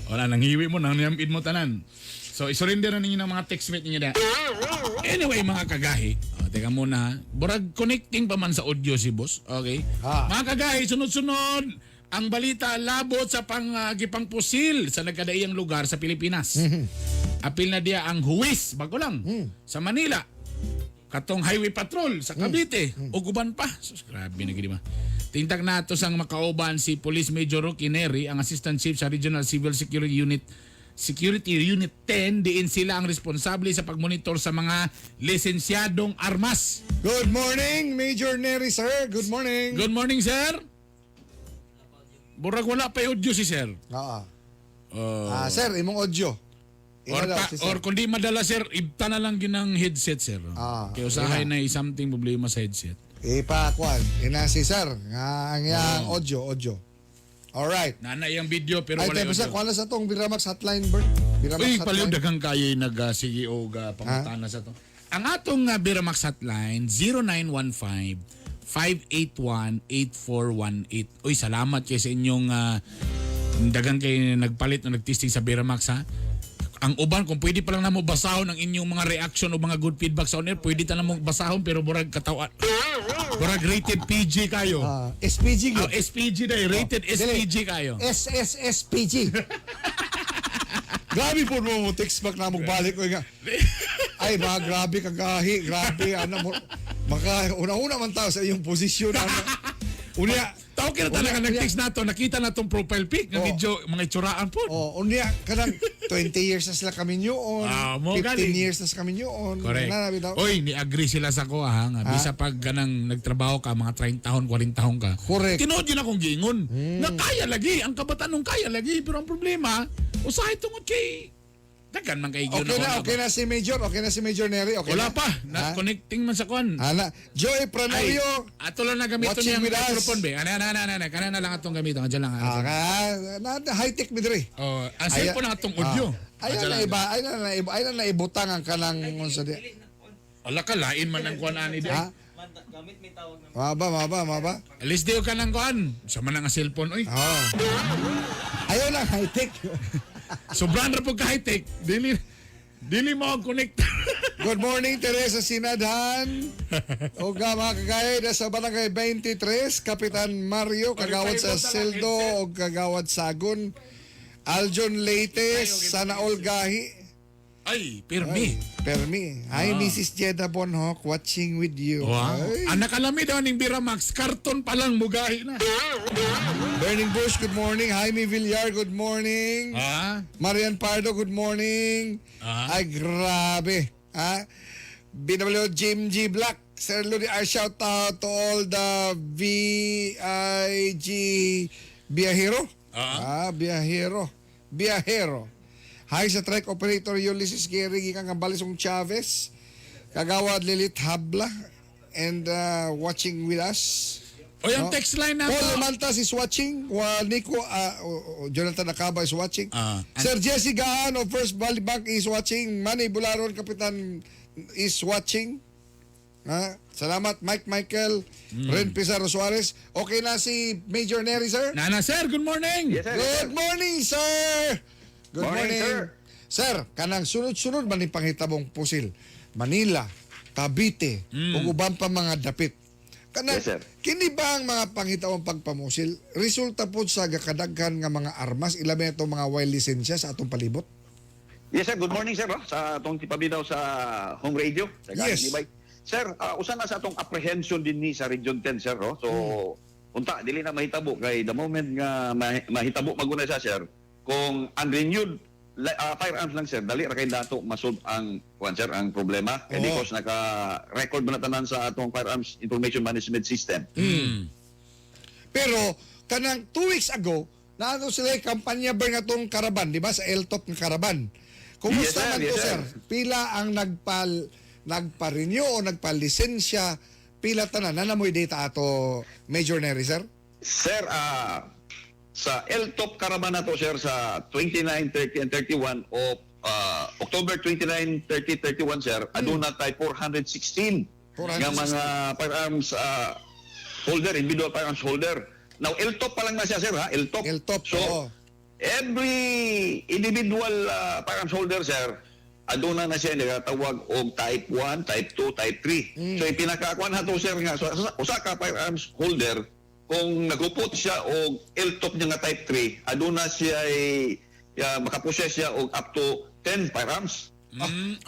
Wala, nang hiwi mo, nang niyamid mo tanan. So, isurrender na ninyo ng mga textmate ninyo na. Anyway, mga kagahi, oh, teka muna, ha. Burag connecting pa man sa audio si boss. Okay? Ah. Mga kagahi, sunod-sunod, ang balita labot sa gipangpusil sa nagkadaiyang lugar sa Pilipinas. Apil na diya ang huwis, bago lang, sa Manila. Katong Highway Patrol sa Cavite, ug uban pa. Sus, grabe na gid ba. Tingtag nato sang makauban si Police Major Rocky Neri, ang Assistant Chief sa Regional Civil Security Unit Security Unit 10, diin sila ang responsable sa pagmonitor sa mga lisensyadong armas. Good morning, Major Neri, sir. Good morning. Good morning, sir. Burag wala pa yung audio si sir. Oo. Oh. Ah, sir, imong audio. Or, Ina daw pa, si sir. or kung di madala sir, ibta na lang ginang headset sir. Ah, Kaya usahay ina. na something problema sa headset. Ipakuan. Ina si sir. Nga ang iyang audio, audio. Alright. Nana yung video pero Ay, wala tayo yung basta, audio. kuha na sa tong Biramax hotline, Bert. Biramax Uy, paliw hotline. daghang kayo nag sige og pangutana sa to. Ang atong Biramax hotline 0915 581 8418. Uy, salamat kay sa inyong daghang kay nagpalit o nagtisting sa Biramax ha. Ang uban kung pwede pa lang namo basahon ang inyong mga reaction o mga good feedback sa on air, pwede ta namo basahon pero burag katawan. Burag rated PG kayo. Ah, SPG. Oh, SPG dai, rated Oh, dili. SPG kayo. SSSPG. Grabe po mo text back na balik ko nga. Ay, ba, grabe kagahi, grabe ano mo. Maka una-una man tao sa iyong posisyon ano. Unya, Tao kira talaga Unya, nag-text nato, nakita na tong profile pic nga Oh. medyo mga itsuraan po. Oh, unya kanang 20 years na sila kami nyoon. Ah, mo 15 galing. years na sila kami nyoon. Correct. Na, bitaw. Oy, ni-agree sila sa ko ha, nga bisa pag ganang nagtrabaho ka mga 30 taon, 40 taon ka. Correct. Tinuod yun akong giingon. Na kaya lagi, ang kabataan nung kaya lagi, pero ang problema, usahay tungod kay daghan man kay Okay na, okay na si Major, okay na si Major Neri, okay Wala na. pa, na Ha? connecting man sa kuan. Ana, Joy Pranorio. Ay, ato lang na gamiton Watching niyang with us. microphone be. Ana ana ana ana, kana na lang atong gamiton, adyan lang. Ah, na high-tech mi diri. Oh, ang cellphone na atong audio. Ah, Ayaw Adyan na lang. iba, ayaw na iba, ayaw na ibutang ang kanang unsa di. Ala ka lain man ang kuan ani di. Ha? Maba, maba, maba. Alis di ka ng kuan. Sa man ang cellphone oy. Oh. Ayaw lang high-tech. Sobrang ra po ka high-tech. Dili dili mo ang connect. Good morning, Teresa Sinadhan. Oga mga kagayad sa Barangay 23, Kapitan Mario, kagawad sa Seldo o kagawad Sagun. Aljon Leites, sana all gahi. Ay, pirmi. Ay, permi. Hi, Mrs. Jeda Bonhoc, watching with you. Wow. Ay. Anak alami daw ning Biramax, karton pa lang mugahi na. Burning Bush, good morning. Jaime Villar, good morning. Ah? Marian Pardo, good morning. Ah? Ay, grabe. Ha? BW Jim G. Black, Sir Ludi, our shout out to all the VIG Biahero. Ah, Biahero. Biahero. Hi sa trek operator Ulysses Gary, gikan kang Balisong Chavez. Kagawad Lilith Habla and watching with us. O yung text line na Paul to. Lamantas is watching. Wa Nico Jonathan Acaba is watching. Sir Jesse Gaan of First Valley Bank is watching. Manny Bularon, Kapitan, is watching. Ha? Salamat, Mike Michael, Ren Pizarro Suarez. Okay na si Major Neri, sir? Nana, sir, good morning. Yes, sir. Good morning, sir. Good morning, Morning, sir. Sir, kanang sunod-sunod man ni panghitabong pusil. Manila, Cavite, ug uban pa mga dapit. Kanang, Yes, sir. Kini ba ang mga panghitabong pagpamusil resulta po sa gakadaghan nga mga armas ilabi na itong mga wild lisensya sa atong palibot? Yes sir, good morning sir, oh, sa atong tipabinaw sa home radio sa Yes. Yes. Sir, usa na sa atong apprehension din ni sa Region 10 sir, oh. So unta dili na mahitabo kay the moment nga mahitabo maguna siya sir, kung unrenewed firearms lang sir, dali ra kay dato masolve ang kuan sir, ang problema. Kay Oo. because naka-record man na tanan sa atong firearms information management system. Pero kanang 2 weeks ago, naano sila yung kampanya ba nga tong karaban, di ba? Sa LTOP ng karaban. Kumusta Yes, sir. man to, Yes, sir? sir. Pila ang nagpa-renew o nagpa-lisensya, pila tanan. Nanamoy data ato, Major Neri, sir? Sir, sa LTOP Caravan na to, sir, sa 29, 30, and 31 of October 29, 30, 31, sir, aduna tay 416 nga 416. mga firearms holder, individual firearms holder. Now, LTOP pa lang na siya, sir, ha? LTOP. LTOP, So, oo. every individual firearms holder, sir, aduna na siya nagatawag og type 1, type 2, type 3. So ipinakakuan na to sir nga so, usa ka firearms holder kung nagupot siya og LTOP niya nga type 3, aduna siya ay makapossess siya og up to 10 firearms.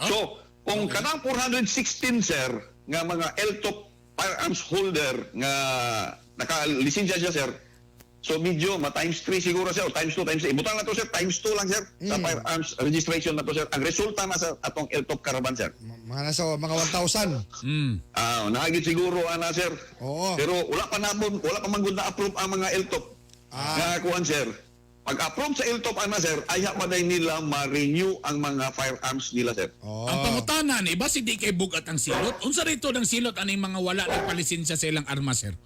So, kung kanang 416 sir nga mga LTOP firearms holder nga nakalisensya siya sir, so medyo ma times 3 siguro sir o times 2 times 3. Ibutang na to sir, times 2 lang sir sa firearms registration na to sir. Ang resulta na sa atong LTOP caravan sir. Mga nasa mga 1,000. Ah, nahagit siguro ana sir. Oo. Pero wala pa namon, wala pa man gud na approve ang mga LTOP. Nga kuan sir. Pag approve sa LTOP ana sir, ayha pa day nila ma-renew ang mga firearms nila sir. Ang pangutana ni, ba si di kay bugat ang silot? Unsa rito ng silot aning mga wala nagpalisensya sa ilang armas, sir?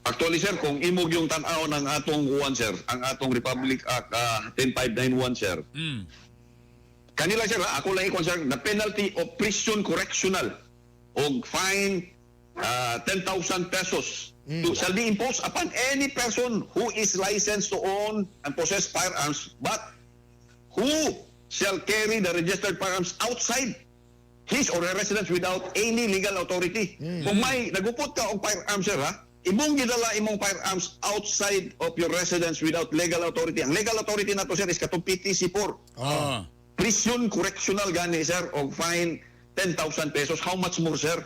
Actually sir, kung imog yung tan-aw ng atong kuan sir, ang atong Republic Act 10591 sir. Kanila sir, ha, ako lang i sir, the penalty of prison correctional og fine 10,000 pesos shall be imposed upon any person who is licensed to own and possess firearms but who shall carry the registered firearms outside his or her residence without any legal authority. Kung may nagupot ka og firearms sir ha, imong gidala imong firearms outside of your residence without legal authority. Ang legal authority nato sir is katong PTC 4. Prison correctional gani sir og fine 10,000 pesos. How much more sir?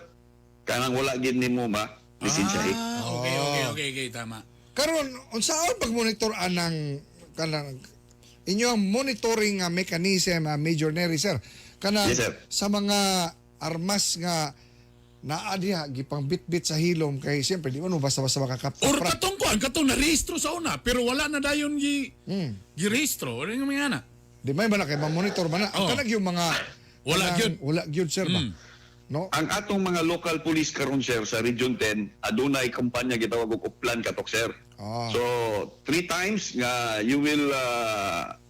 Kanang wala gid nimo ma lisensya eh. Ah, okay, tama. Karon unsaon pag-monitor anang kanang inyo ang monitoring nga mechanism, Major Neri sir, kanang Yes, sir. sa mga armas nga naa diha gipang bitbit sa hilom kay siyempre di man mo basta-basta makakapta? Or katong kuan, katong narehistro sa una, pero wala na dayon gi rehistro. Wala nga mga ana. Di may ba na kay ma-monitor ba na ang kanang yung mga Wala kanang gyud. Wala gyud sir ba, no? Ang atong mga local police karon sir sa Region 10 adunay kampanya gitawag og Oplan katok sir. So three times nga you will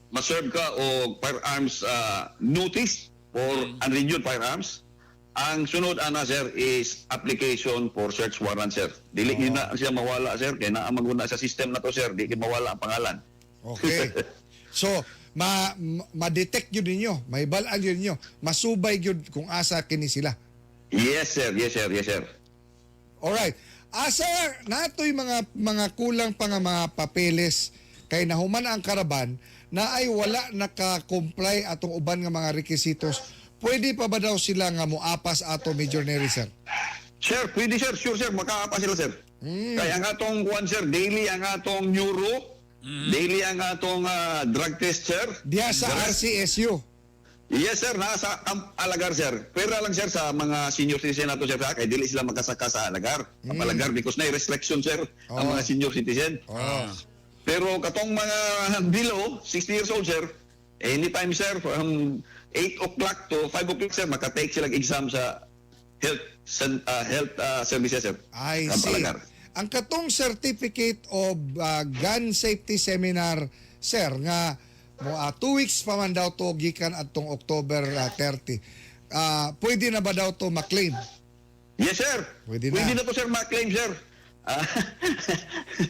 ma-serve ka og firearms notice for unrenewed firearms. Ang sunod ana sir is application for search warrant sir. Dili gyud na siya mawala sir kay naa maguna sa system na to sir, di gyud mawala ang pangalan. Okay. So, ma-detect yun ninyo, mahibal-an yun ninyo, masubay yun kung asa kini sila. Yes sir, yes sir, yes sir. Alright. Asa natoy mga kulang pa nga mga papeles kay nahuman ang karaban, na ay wala naka-comply atong uban nga mga requisitos, pwede pa ba daw sila nga moapas ato, Major Neri, sir? Sir, pwede sir, sure sir, makaapa sila sir. Kaya ang atong kuan sir, daily ang atong neuro, daily ang atong drug test sir. Diha sa The rest- RCSU. Yes sir, nasa Camp Alagar sir. Pero lang sir sa mga senior citizen nato sir, ha, kay dili sila makasaka sa Alagar. Camp Alagar because na restriction sir ang mga senior citizen. Pero katong mga below 60 years old sir, anytime sir from 8 o'clock to 5 o'clock sir, makatake sila exam sa health services sir. I Camp see. Alagar. Ang katong certificate of gun safety seminar, sir, nga mo 2 weeks pa man daw to gikan atong October 30. Pwede na ba daw to ma-claim? Yes, sir. Pwede na. Pwede na to, sir, ma-claim, sir.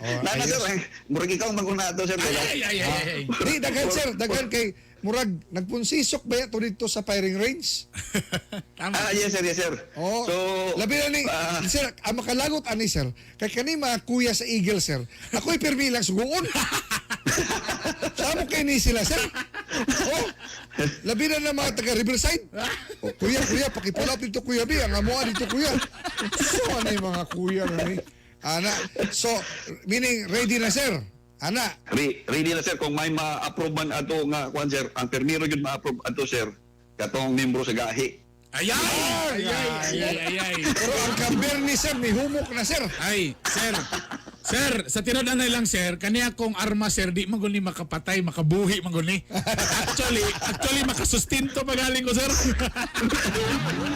Nana, ayos. sir, eh, murag ikaw maguna to, sir. Ay, ay, ay, ay, ay. Di, daghan sir, daghan kay murag nagpunsisok ba to dito sa firing range? Tama. Ah, yes, sir, yes, sir. Oh, So, labi na ni, sir, ang makalagot ani sir, kay kani mga kuya sa Eagle sir, ako'y pirmi lang suguon. Samo kay ni sila sir. Oh, labi na ng mga taga Riverside. Oh, kuya, kuya, pakipull up dito kuya bi, ang amoa dito kuya. So ano yung mga kuya na ni? Ana, so meaning ready na sir. Ana, Ready na, sir, kung may ma-approve man ato nga, kuan, sir, ang permiro yun ma-approve ato, sir, katong membro sa gahi. Ay, ay, ay, ay, ay, ay, ay. Pero ang kamber ni sir, may humok na sir. Ay, sir. Sir, sa tinud na lang sir, kaniya kong arma sir, di man gud ni makapatay, makabuhi man gud ni. Actually makasustento pagaling ko sir.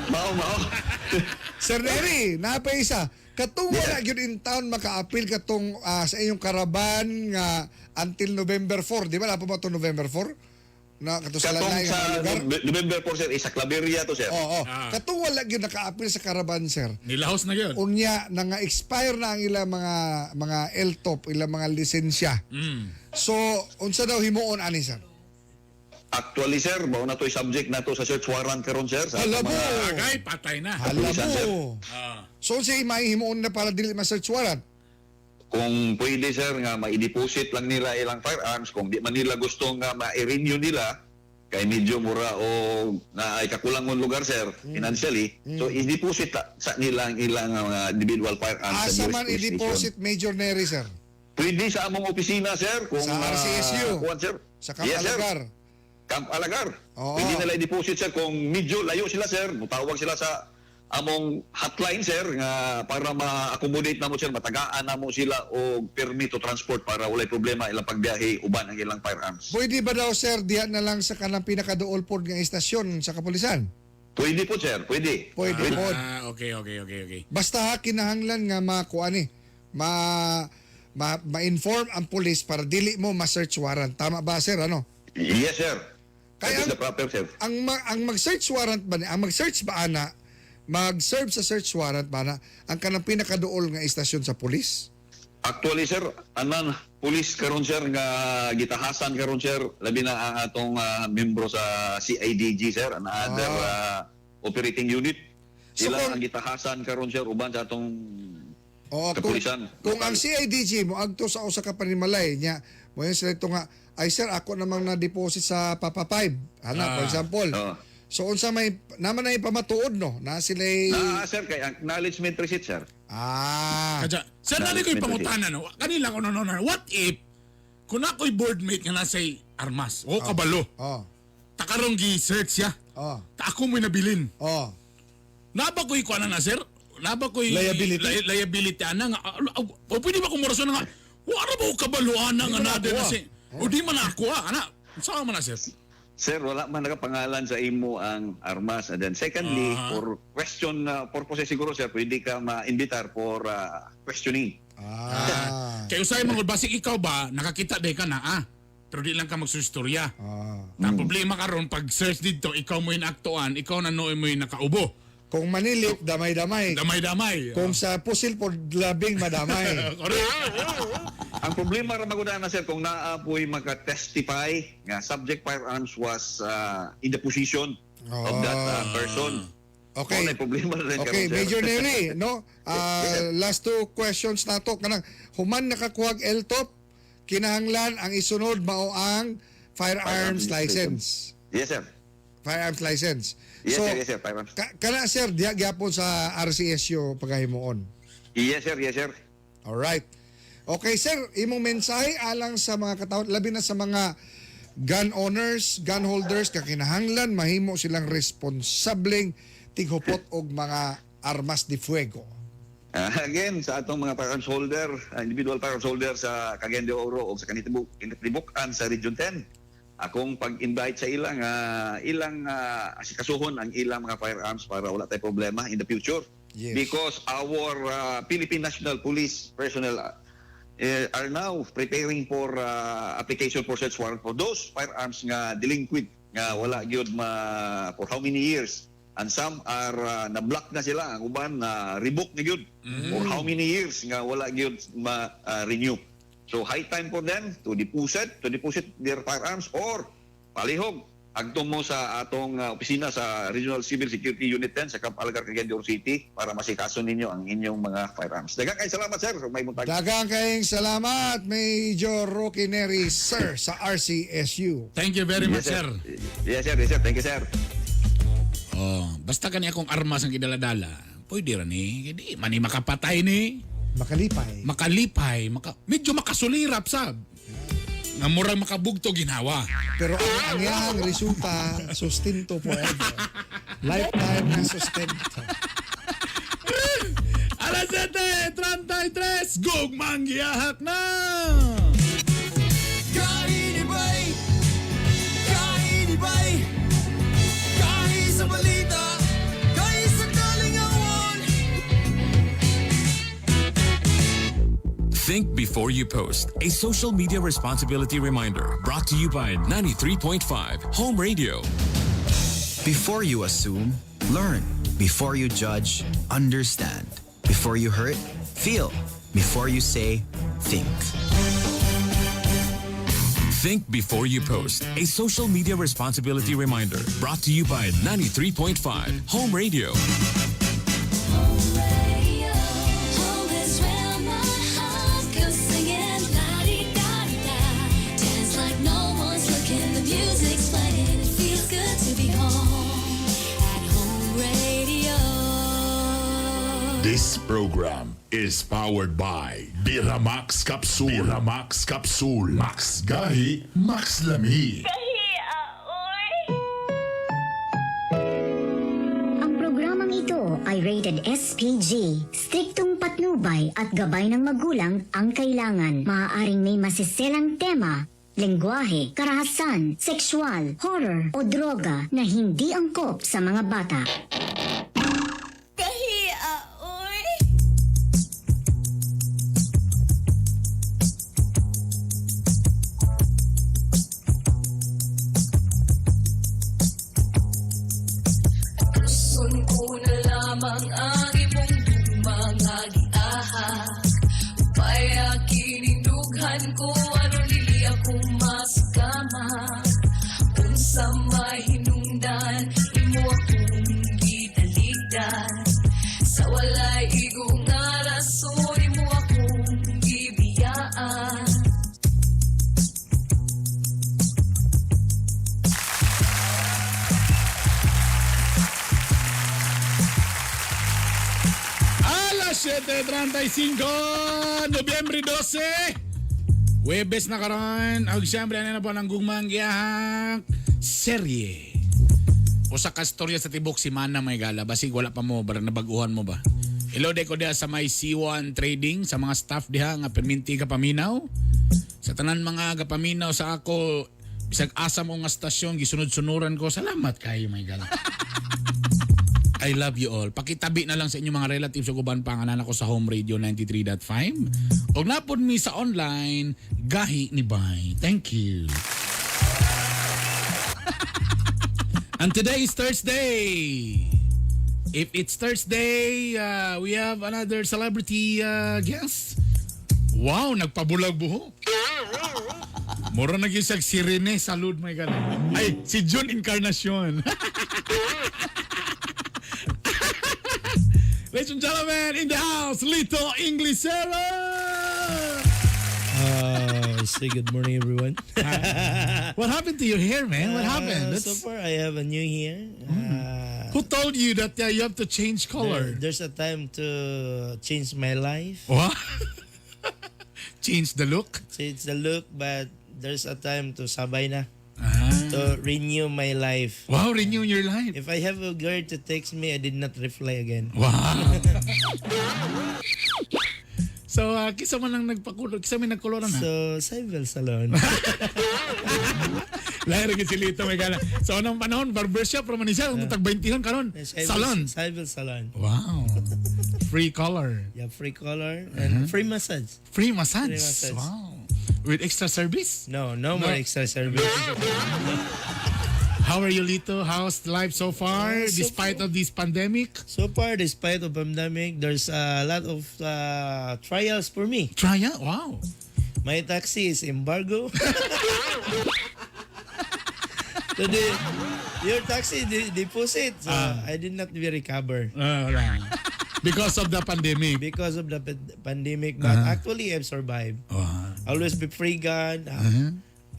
Mao, mao. Sir Neri, napa isa. Katong wala gyud in town maka-appeal katong sa inyong caravan nga until November 4, di ba? Napa ba to November 4? Na kato sa Katong lanay sa nga lugar. November 4, sir, isa Claveria to, sir. Oo. Ah. Katong wala gyud naka-appeal sa caravan, sir. Nilahos na yun. Unya na nga expire na ang ilang mga LTOPF, ilang mga lisensya. So, unsa daw himuon ani sir? Actually, sir, mao na to'y subject na to sa search warrant karon sir. Sa Hala atong mo! Agay, patay na. Hala Kapulisan, sir. mo. So, unsa himuon na para dili ma-search warrant? Kung pwede sir nga ma-deposit lang nila ilang firearms, kung di man nila gusto nga ma-renew nila kay medyo mura o na ay kakulangon lugar sir financially, so i-deposit sa nila ang ilang mga individual firearms Asa sa nearest man police station. i-deposit, Major Neri, sir? Pwede sa among opisina sir kung Sa RCSU? kuwan, sir. Sa Camp Yes, sir. Alagar? Camp Alagar. Oo. Pwede nila i-deposit sir kung medyo layo sila sir, mutawag sila sa among hotline sir nga para ma-accommodate namo sir, matagaan namo sila og permit to transport para walay problema ilang pagbiyahe uban ang ilang firearms. Pwede ba daw sir diha na lang sa kanang pinakaduol pod nga istasyon sa kapulisan? Pwede po sir, pwede. Pwede pod. Ah, okay. Basta ha kinahanglan nga makuan ni ma, ma ma-inform ang police para dili mo ma-search warrant. Tama ba sir ano? Yes sir. Kaya That is the proper sir. Ang mag-search warrant ba ni, ang mag-search ba ana, mag-serve sa search warrant ba na ang kanang pinakaduol nga istasyon sa police? Actually sir, anan police karon sir nga gitahasan karon sir, labi na ang atong membro sa CIDG sir, another operating unit. So Sila kung- ang gitahasan karon sir uban sa atong Oo, kung, kapulisan. kung ang CIDG mo agto sa usa ka panimalay nya, mo yun sila ito nga, ay sir ako namang na-deposit sa Papa 5. Ana, for example. So unsa may naman ay pamatuod no na sila Na sir kay acknowledgement receipt sir. Kadya, sir, nani ko'y pangutana, no? Kanila ko, no, no, no. What if, kung ako'y boardmate nga nasa'y armas, o kabalo, takarong gi-search siya, ta ako mo'y nabilin. Naba ko'y kuha na na, sir? Naba ko'y Liability? Liability, ana nga. O pwede ba kung murason nga, wala ba ko kabalo, ana nga man na ako, na ah. si, o di man ako, ah, ana. Saan man na, sir? Sir, wala man nakapangalan sa imo ang armas. And then secondly, for question purposes siguro sir, pwede ka ma-imbitar for questioning. Kaya usay mga basig ikaw ba, nakakita day ka na, ah. Pero di lang ka magsustorya. Na problema karon pag search dito, ikaw mo yung aktuan, ikaw na nooy mo yung nakaubo. Kung manilip, damay-damay. Damay-damay. Kung sa pusil po, labing madamay. Correct. Ang problema ra magud na sir kung naa po'y maka-testify nga subject firearms was in the position of that person. Okay. Mao na problema rin Okay, karon, sir. Major Neri, no? Last two questions na to. Kanang human nakakuhag LTOPF, kinahanglan ang isunod mao ang Firearms license. Yes, sir. Firearms license. Yes, So, sir. Yes, sir. Firearms. Kana sir, diha gyapon sa RCSU pagahimuon. Yes, sir. Yes, sir. All right. Okay, sir, imong mensahe alang sa mga katawhan, labi na sa mga gun owners, gun holders, kakinahanglan mahimo silang responsableng tighupot og mga armas de fuego. Again, sa atong mga firearms holder, individual firearms holder sa Cagayan de Oro o sa Kinatibuk-an sa Region 10, akong pag-invite sa ilang asikasuhon ang ilang mga firearms para wala tay problema in the future. Because our Philippine National Police personnel are now preparing for application for search warrant for those firearms nga delinquent nga wala gyud ma for how many years, and some are na-block na sila, ang uban na revoke na gyud for how many years nga wala gyud ma renew. So high time for them to deposit their firearms or palihog agto mo sa atong opisina sa Regional Civil Security Unit 10 sa Camp Algar, Cagayan de Oro City para masikaso ninyo ang inyong mga firearms. Daghang kay salamat, sir. May buntag. Daghang kayong salamat, Major Rocky Neri, sir, sa RCSU. Thank you very much, Yes, sir. Yes, sir. Yes, sir. Thank you, sir. Oh, basta kani akong armas ang gidala-dala. Pwede ra ni. Di man ni makapatay ni. Makalipay. Makalipay, medyo makasulirap sab. Nga murag makabugto ginawa. Pero ang iyang resulta, sustento forever. Lifetime na sustento. Alas 7:33, Gugmang giyahak na! Kainibay, kainibay, kahi sa balita, kahi sa kalingawan. Think before you post. A social media responsibility reminder brought to you by 93.5 Home Radio. Before you assume, learn. Before you judge, understand. Before you hurt, feel. Before you say, think. Think before you post. A social media responsibility reminder brought to you by 93.5 Home Radio. Home is where my heart goes singing la-di-da-di-da. Dance like no one's looking. The music's playing. It feels good to be home at Home Radio. This program is powered by Biramax Capsule. Biramax Capsule. Max Gahi, Max Lami. Ang programang ito ay rated SPG. Striktong patnubay at gabay ng magulang ang kailangan. Maaaring may masiselang tema, lengguwahe, karahasan, sexual, horror o droga na hindi angkop sa mga bata. Kahiya, oy. Tuson ko na lamang ang imong mga giahak. Upaya kining dughan ko aron dili ako maskama. Unsa may hinungdan imo akong gitalikdan. Sa walay igo nga rason imo akong gibiyaan. Alas 7:35, Nobyembre 12. Huwebes na karon. Ug siyempre, ano na po ang Gugmang Giyahak serye. Usa ka storya sa tibok simana, may gala. Basig wala pa mo, bara nabaguhan mo ba? Hello de ko diha sa may C1 Trading, sa mga staff diha nga perminti ka paminaw. Sa tanan mga gapaminaw sa ako, bisag asa mo nga stasyon, gisunod-sunuran ko. Salamat kayo, may gala. I love you all. Pakitabi na lang sa inyong mga relatives ug uban pa nga ko sa Home Radio 93.5. Og napod mi sa online, Gahi ni Bay. Thank you. And today is Thursday. If it's Thursday, we have another celebrity guest. Wow, nagpabulag buhok. Mura na gyud siyag si Rene Salud, my God. Ay, si June Encarnacion. Ladies and gentlemen, in the house, Lito Inglesero! Say good morning, everyone. What happened to your hair, man? What happened? So far, I have a new hair. Who told you that you have to change color? There's a time to change my life. What? Change the look? Change the look, but there's a time to sabay na. To renew my life. Wow, renew your life. If I have a girl to text me, I did not reply again. Wow. So, kisa man lang nagpakulor, kisa may nagkoloran ha? So, Cybel Salon. Lahir gyud si Lito may gala. So, anong panahon, barbershop raman siya, kung tag 20 karon. Salon. Cybel Salon. Wow. Free color. Yeah, free color and free massage. Free massage. Free massage. Wow. With extra service? No more extra service. How are you, Lito? How's life so far, So despite of this pandemic? So far, despite of pandemic, there's a lot of trials for me. Trial? Wow. My taxi is embargo. So your taxi deposit. So I did not be recover. Right. Because of the pandemic. Because of the pandemic. But actually, I've survived. Always be free God.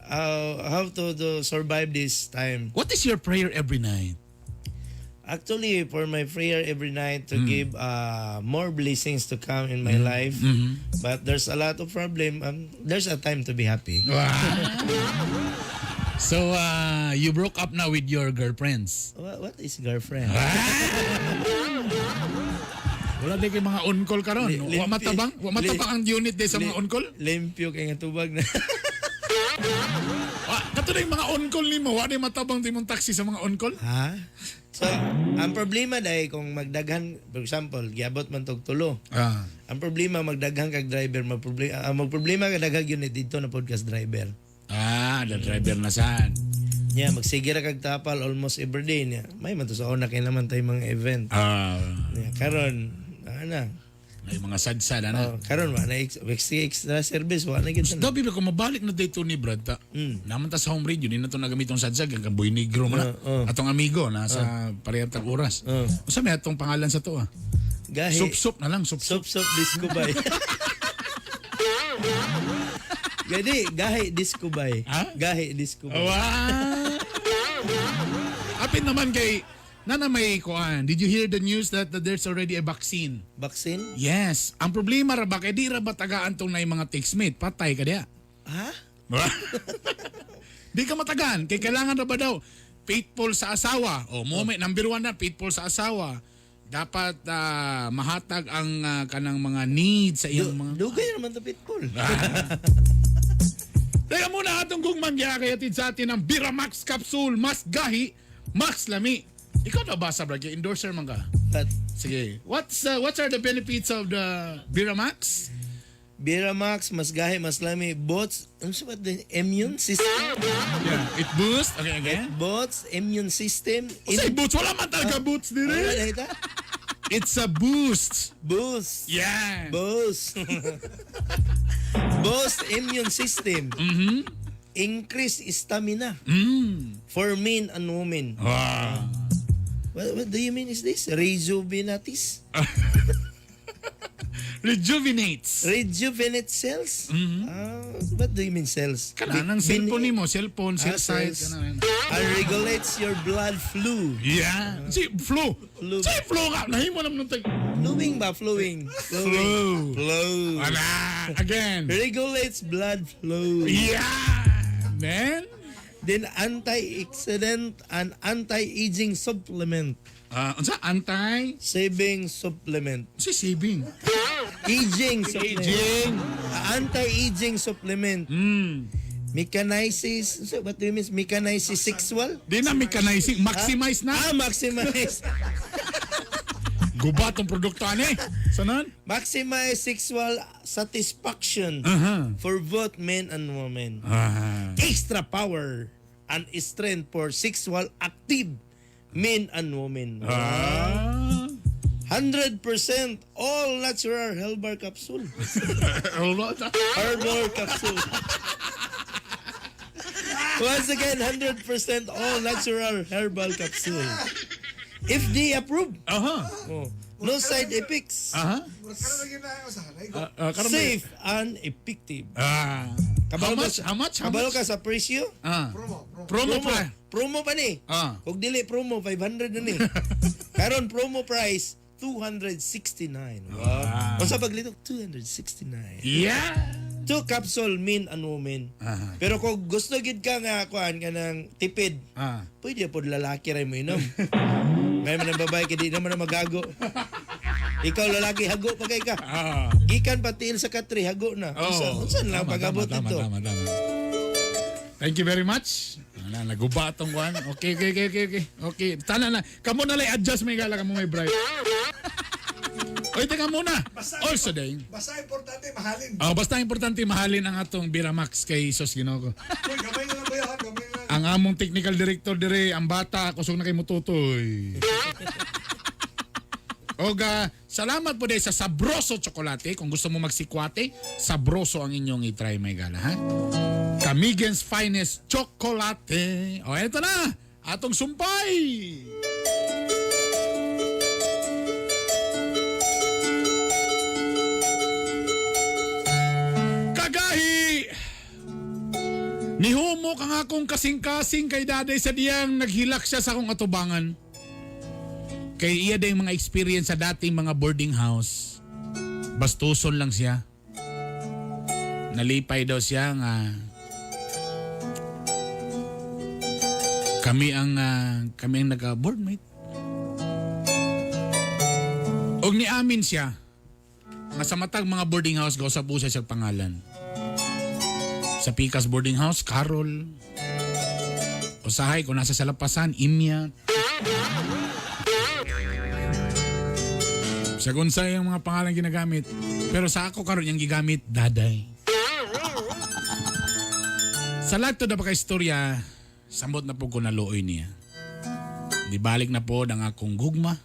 How to survive this time. What is your prayer every night? Actually, for my prayer every night to give more blessings to come in my life. But there's a lot of problem. There's a time to be happy. Wow. So, you broke up now with your girlfriends? What is girlfriend? Wala din kay mga on-call karon. Wa matabang? Wa matabang ang unit day sa mga on-call? Limpyo kay nga tubag na. Kato na yung mga on-call nimo, wa di matabang di mong taxi sa mga on-call? Ha? So, ang problema dahil kung magdaghan, for example, giabot man tog tulo. Ang problema magdaghan kag driver, magproblema ka daghang unit dito na podcast driver. Ah, the driver na saan. Yeah, magsige ra kag tapal almost every day niya. May man to sa una kay naman tayo mga event. Yeah, karon, ana. May mga sad-sad, ana. Oh, karon wa na extra service wa na gyud. Dabi ba kung mabalik na dito ni Brad, ta, naman ta sa home radio, di na to nagamit tong sadsag, ang Boy Negro man na. Atong amigo, nasa parehang oras. Unsa may atong pangalan sa to ah? Gahi. Sup-sup na lang, sup-sup. Sup-sup disco bay. Gani, gahi disco bay. Gahi disco bay. Wow! Apin naman kay Nana may kuan. Did you hear the news that there's already a vaccine? Vaccine? Yes. Ang problema ra ba kay di ra ba tagaan tong na mga textmate? Patay ka diya. Ha? Di ka matagaan. Kay kailangan ra ba daw faithful sa asawa? O moment number 1 na faithful sa asawa. Dapat mahatag ang kanang mga needs sa iyong mga Dugay naman to faithful. Teka muna atong gugmang giakayatid sa atin ang Biramax Capsule. Mas gahi, mas lami. Ikaw na ba sa Brad? Endorser man ka? Sige. What are the benefits of the Biramax? Biramax, mas gahi, mas lami. Boosts, ano sa ba? The immune system? Yeah, it boosts. Okay, again. It boosts immune system. Unsay boots? Wala man talaga boots dire. Wala na ita? It's a boost. Boost. Yeah. Boost. Boost immune system. Increase stamina. For men and women. Wow. What do you mean is this? Rejuvenatis? Rejuvenates. Rejuvenate cells? What do you mean cells? Kana nang cellphone nimo, cellphone, cell site, cells. kana. And regulates your blood flow. Yeah. Si flu. Si flu ka. Nahimo naman nung tag. Flowing ba? Flowing. Flow. Flow. Wala. Again. Regulates blood flow. Yeah. Man. Then anti-oxidant and anti-aging supplement. Unsa? Anti? Saving supplement. Si saving? Aging supplement. Aging. Anti-aging supplement. Mechanizes, so what do you mean? Mechanizes sexual? Di na mechanizing, maximize na. Ah, maximize. Gubat ang produkto ani. Sanan? Maximize sexual satisfaction for both men and women. Extra power and strength for sexual active men and women. 100% all natural herbal capsule. Herbal capsule. Once again, 100% all natural herbal capsule. If they approve. Oh. No side effects. Aha. Safe and effective. Ah. Kabalo How much? ka- How much? How Kabalo much? ka sa presyo? Ah. Promo pa. Promo pa ni. Ah. Kung dili promo 500 na ni. Karon promo price 269. Wow. Ah. Unsa paglitok 269. Yeah. Two capsule men and women. Aha. Pero kung gusto gid ka nga kuan ka ng tipid, Ah. pwede pod lalaki ra mo inom. Ngayon man ang babae kay di naman na magago. Ikaw lalaki hago pa kay ka. Ah. Gikan pa tiil sa katri hago na. Unsa Oh. unsa lang Tama, pag-abot tama, dito? Tama, tama, tama. Thank you very much. Wala, naguba atong kuan. Okay. Okay, tana na. Kamo na lang adjust may gala kamo may bright. Oy, teka muna. Also day. Basta importante, mahalin. Oh, basta importante mahalin ang atong Biramax kay Sos Ginoo. Uy, gamay na lang ba yan? Gamay na lang. Ang among technical director dire, ang bata, kusog na kay mututoy. Oga, salamat po dahil sa Sabroso Chocolate. Kung gusto mo magsikwate, Sabroso ang inyong itry may gala, ha? Camigan's Finest Chocolate. O, eto na! Atong sumpay! Kagahi! Nihumok ang akong kasing-kasing kay daday sa diyang naghilak siya sa akong atubangan. Kay iya day mga experience sa dating mga boarding house. Bastuson lang siya. Nalipay daw siya nga kami ang nag-boardmate. Og niamin siya nga sa matag mga boarding house gausap-usap siya pangalan. Sa Pikas Boarding House, Carol. Usahay kung nasa salapasan, Imya. Sa kung sa yung mga pangalan ginagamit. Pero sa ako karon yung gigamit, Daday. Sa lahat to na istorya, samot na po ko naluoy niya. Di balik na po ang akong gugma.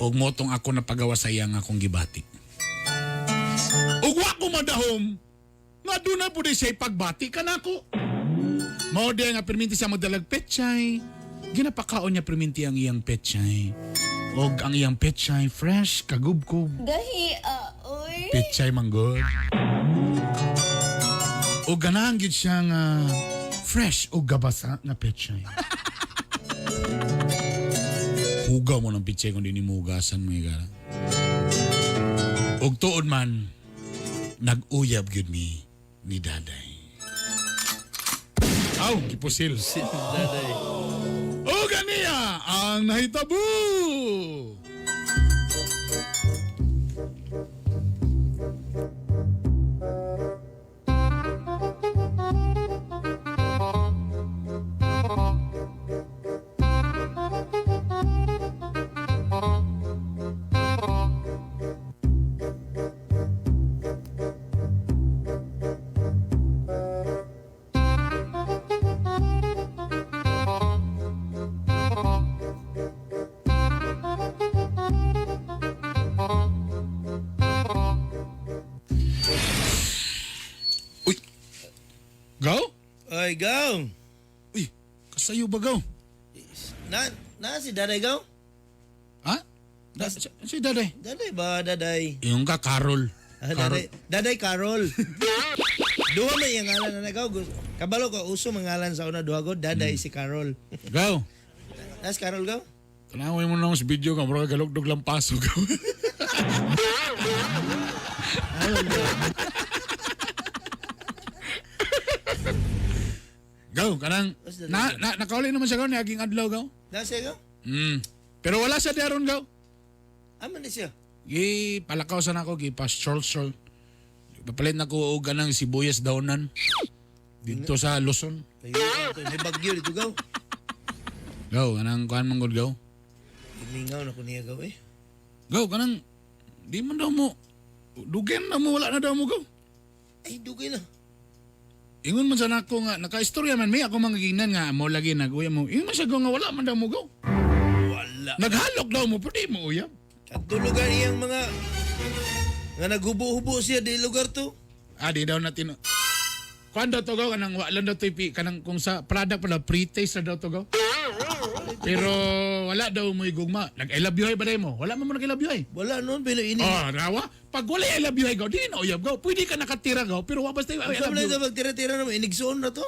Og motong ako napagawa sa iya nga akong gibati. Ug wa ko madahom nga doon na po di siya ipagbati ka nako. Mao di nga perminti siya magdalag pechay. Ginapakaon niya perminti ang iyang pechay. Og ang iyang pechay fresh, kagubkob. Gahi, ah, oy. Pechay manggod. O ganahan gid siya nga fresh o gabasa nga pechay. Hugaw mo ng pechay kung di ni mo hugasan mga gara. Og tuod man, nag-uyab gyud mi ni Daday. Aw, gipusil. Daday. O ganiya ang nahitabo! Go? Oy, go. Uy, kasayo ba go? Na na si Daday go? Ha? Si Daday. Daday ba Daday? Yung ka, Carol. Ah, Daday, Daday Carol. Duha man iyang ngalan na nagaw. Kabalo ko uso mangalan sa una duha ko Daday si Carol. Go. Nas Carol go? Tanawin mo na ako sa video ka, mura ka galugdog lang paso. Go. Go, kanang na, na nakauli naman siya go niaging adlaw go. Na siya go? Pero wala siya daron go. Amo ni siya. Gi palakaw sa nako gi pas shol shol. Papalit na ko og ganang sibuyas downan dito sa Luzon. Kayo may bagyo dito go. Go, kanang kuan man gud go. Gimingaw na ko niya go eh. Go kanang di man daw mo dugen na mo wala na daw mo go. Ay dugay na. Ingon man sa nako nga nakaistorya man mi ako mga gingnan nga mo lagi naguya mo. Ingon man siya go nga wala man daw mo go. Wala. Naghalok daw mo pero di mo uyab. Katulugan iyang mga nga naghubo-hubo siya di lugar to. Ah, di daw natin. Kuan daw to go kanang wala daw to ipi kanang kung sa product pala pre-taste na daw to go. Pero wala daw mo gugma. Nag I love you ay ba day mo? Wala man mo nag I love you ay. Wala noon pero ini. Oh, rawa. Pag wala I love you ay gaw, dili na uyab gaw. Pwede ka nakatira gaw, pero wa basta I Ang love you. na magtira-tira naman inigsoon na to.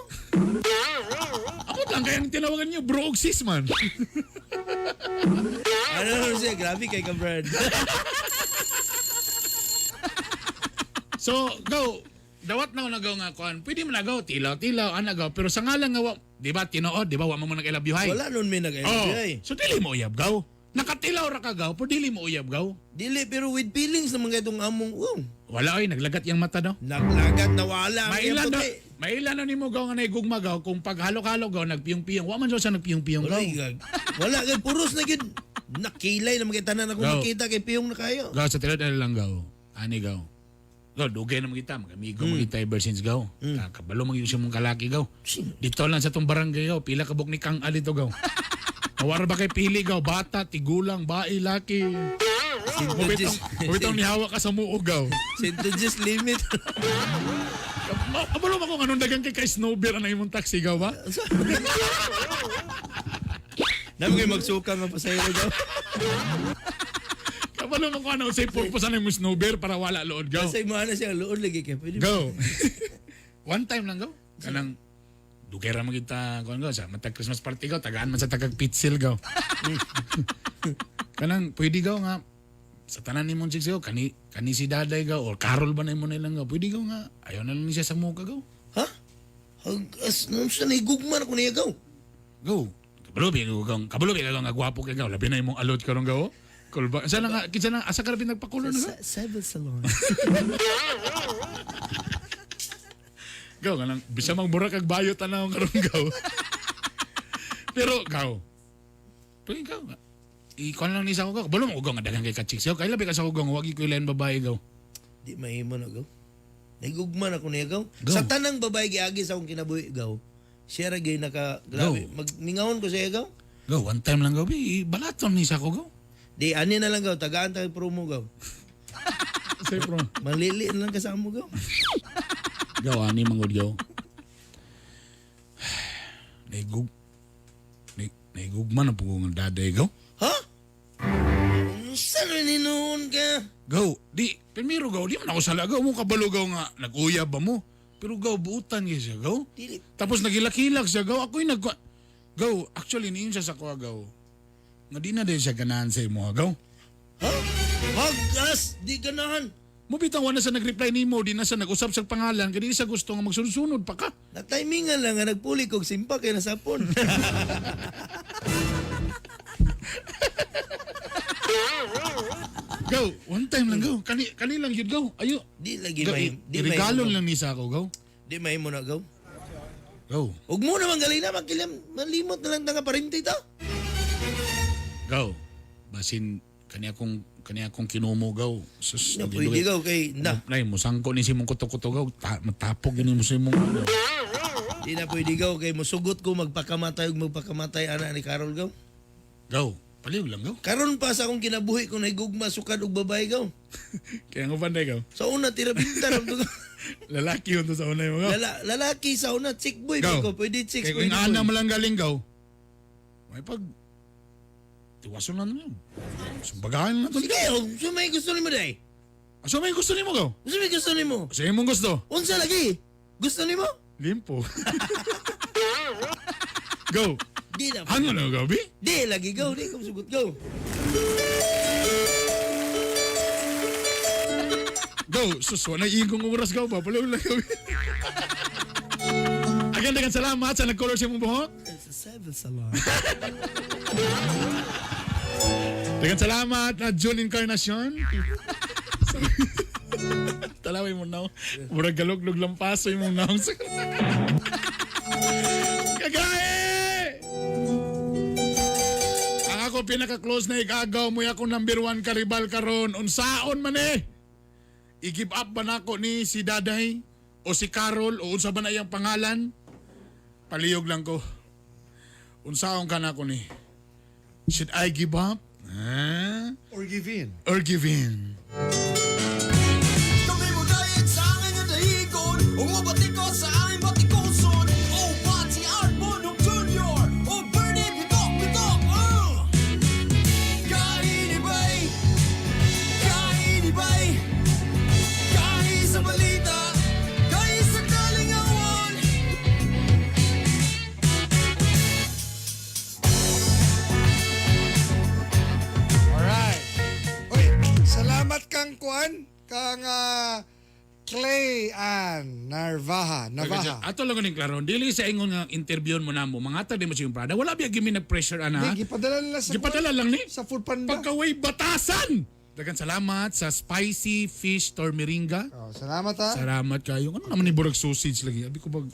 Amot lang kaya ang tinawagan niyo bro og sis man. Ano naman siya, grabe kay ka Brad. So, go. Dawat na ko nagaw nga kuan. Pwede mo nagaw tilaw-tilaw ana gaw, pero sa ngalan nga wa, di ba tinuod, di ba wa mo mo nag I love you ay. Wala noon may nag I love you ay. So dili mo uyab gaw. Nakatilaw ra ka gaw, pero dili mo uyab gaw. Dili pero with feelings naman kay itong among wow. Wala oy, naglagat yang mata daw. Naglagat na wala ang Mailan iyang na, puti. mailan na nimo gaw nga naigugma gaw kung paghalo-halo gaw nagpiyong-piyong. Wa man daw siya nagpiyong-piyong Wala gaw. gag. Wala kay puros na gyud. Nakilay na mga tanan ako Gaw. makita kay piyong na kayo. Gaw sa tilod lang gaw. Ani gaw. Gaw dugay na kita, magamigo mm. kita ever since gaw. Kabalo man gyud siya mong kalaki gaw. Dito lang sa tong barangay gaw, pila ka buok ni Kang Ali to gaw. Mawara ba kay pili gaw, bata, tigulang, bae, laki. Mubitong nihawa ka sa muog gaw. Sintoges limit. Kabalo ba kung anong dagang kay kay Snowbeer ang imong taxi gaw ba? Namo kay magsuka nga pasahero gaw. Kabalo mo kung ano say purpose ang imong Snowbeer para wala lood gaw. Kasi mo ana siya luod lagi kay pwede. Go. One time lang go. Kanang dugay ra man kita kuan go sa matag Christmas party go tagaan man sa tagag pitsil go. Kanang pwede go nga sa tanan nimong chicks go kani kani si Daday go or Carol ba na imo na lang go. Pwede go nga ayaw na lang ni siya sa muka go. Ha? Hagas nung siya naigugma na ko niya gaw. Go. Kabalo bi go kabalo bi go nga gwapo kay go. Labi na imong alot karon go. Kulba. Sa lang kinsa na asa ka ra pinagpakulo na go? Seven Salon. Gaw, kanang bisa mang mura kag bayo tanaw karon gaw. Pero gaw. Pero ikaw nga. Ikaw lang ni sa ko gaw. Kabalo mo gaw nga daghan kay ka chicks gaw. Kay labi ka sa ko gaw wag ko ilain babae gaw. Di mahimo na gaw. Naigugma na ko niya gaw. Gaw. Sa tanang babae giagi sa akong kinabuhi gaw. Siya ra gyud naka grabe. Magmingawon ko siya gaw. Gaw, one time lang gaw bi balaton ni sa ko gaw. Di ani na lang gaw, tagaan tayo promo gaw. Say promo. Manlili na lang kasama mo gaw. Gaw ani mangod gaw. Naigug naigugma na po nga daday gaw. Ha? Unsa na ni noon ka? Gaw, di primero gaw, di man ako sala gaw mo kabalo gaw nga nag-uyab ba mo. Pero gaw buutan gyud siya gaw. Dili. Tapos nagilak-hilak siya gaw. Ako'y nag gaw, actually niyon siya sa kuha gaw. Nga di na din siya ganahan sa imo gaw. Hagas, di ganahan. Mo bitang wala sa nag-reply nimo, di na siya nag-usap sa pangalan, kaya di siya gusto nga magsunod-sunod pa ka. Na-timingan lang nga nagpuli kog simpa kay nasapon. Go, one time lang go. Kani kani lang yun go. Ayo. Di lagi Go, may di Regalo mahimo. lang ni sa ako go. Di mahimo na gaw. Go. Ug mo naman galing na magkilam malimot na lang ta nga parinti ta. Go. Basin kani akong kinumo gaw. Sus, Na pwede gaw kay na. Nay, musangko ni si mong kuto-kuto gaw. Ta, matapog yun mo sa imong ano. Di na pwede gaw kay musugot ko magpakamatay ug magpakamatay ana ni Carol gaw. Gaw. Paliw lang gaw. Karon pa sa akong kinabuhi kung nahigugma sukad og babae gaw. Kaya nga panday gaw. Sa una tira bintar ang dugo. Lalaki yun to sa una mo gaw. Lala, lalaki sa una chick boy Gaw. ko pwede chicks Kaya pwede. kung ana boy. mo lang galing gaw. May pag tiwason lang naman. Sumbagahan lang to. Sige, so may gusto nimo day. So may gusto nimo gaw. Unsa may gusto nimo? Sa imong gusto. Unsa lagi? Gusto nimo? Limpo. Go. Di na. Ano na gaw, bi? Di lagi gaw, di ko sugot gaw. Go. Sus, wala igong oras gaw ba? Palaw lang gaw. Again, dagan salamat sa nag-color sa imong buhok. It's a seven salon. Dagan salamat na June Encarnacion. Talaway mo na. Murag galog-log lampaso imong naong sa Kagae! Ang ako pinaka-close na igagaw mo akong number one karibal karon. Unsaon man eh? I-give up ba nako ni si Daday o si Carol o unsa ba na iyang pangalan? Paliyog lang ko. Unsaon ka nako ni? Should I give up? Huh? Or give in. Or give in? Kami mo dayet sa angin nga dahigon Umabati ko sa aming batikuson O Pati Art Bonok Jr. O Bernie Bitok Bitok. Kuan, kang Clay Ann Narvaja. Navaja. Ato lang ko ning klaro. Dili sa ingon nga interview mo namo, mga di mo siyang Prada. Wala biya gimi nag-pressure ana. Di, gipadala nila sa Gipadala lang ni. Sa Food Panda. Pagkaway batasan. Dagan salamat sa spicy fish tormiringa. Oh, salamat ha. Salamat kayo. Ano naman ni Burag sausage lagi? Abi ko bag.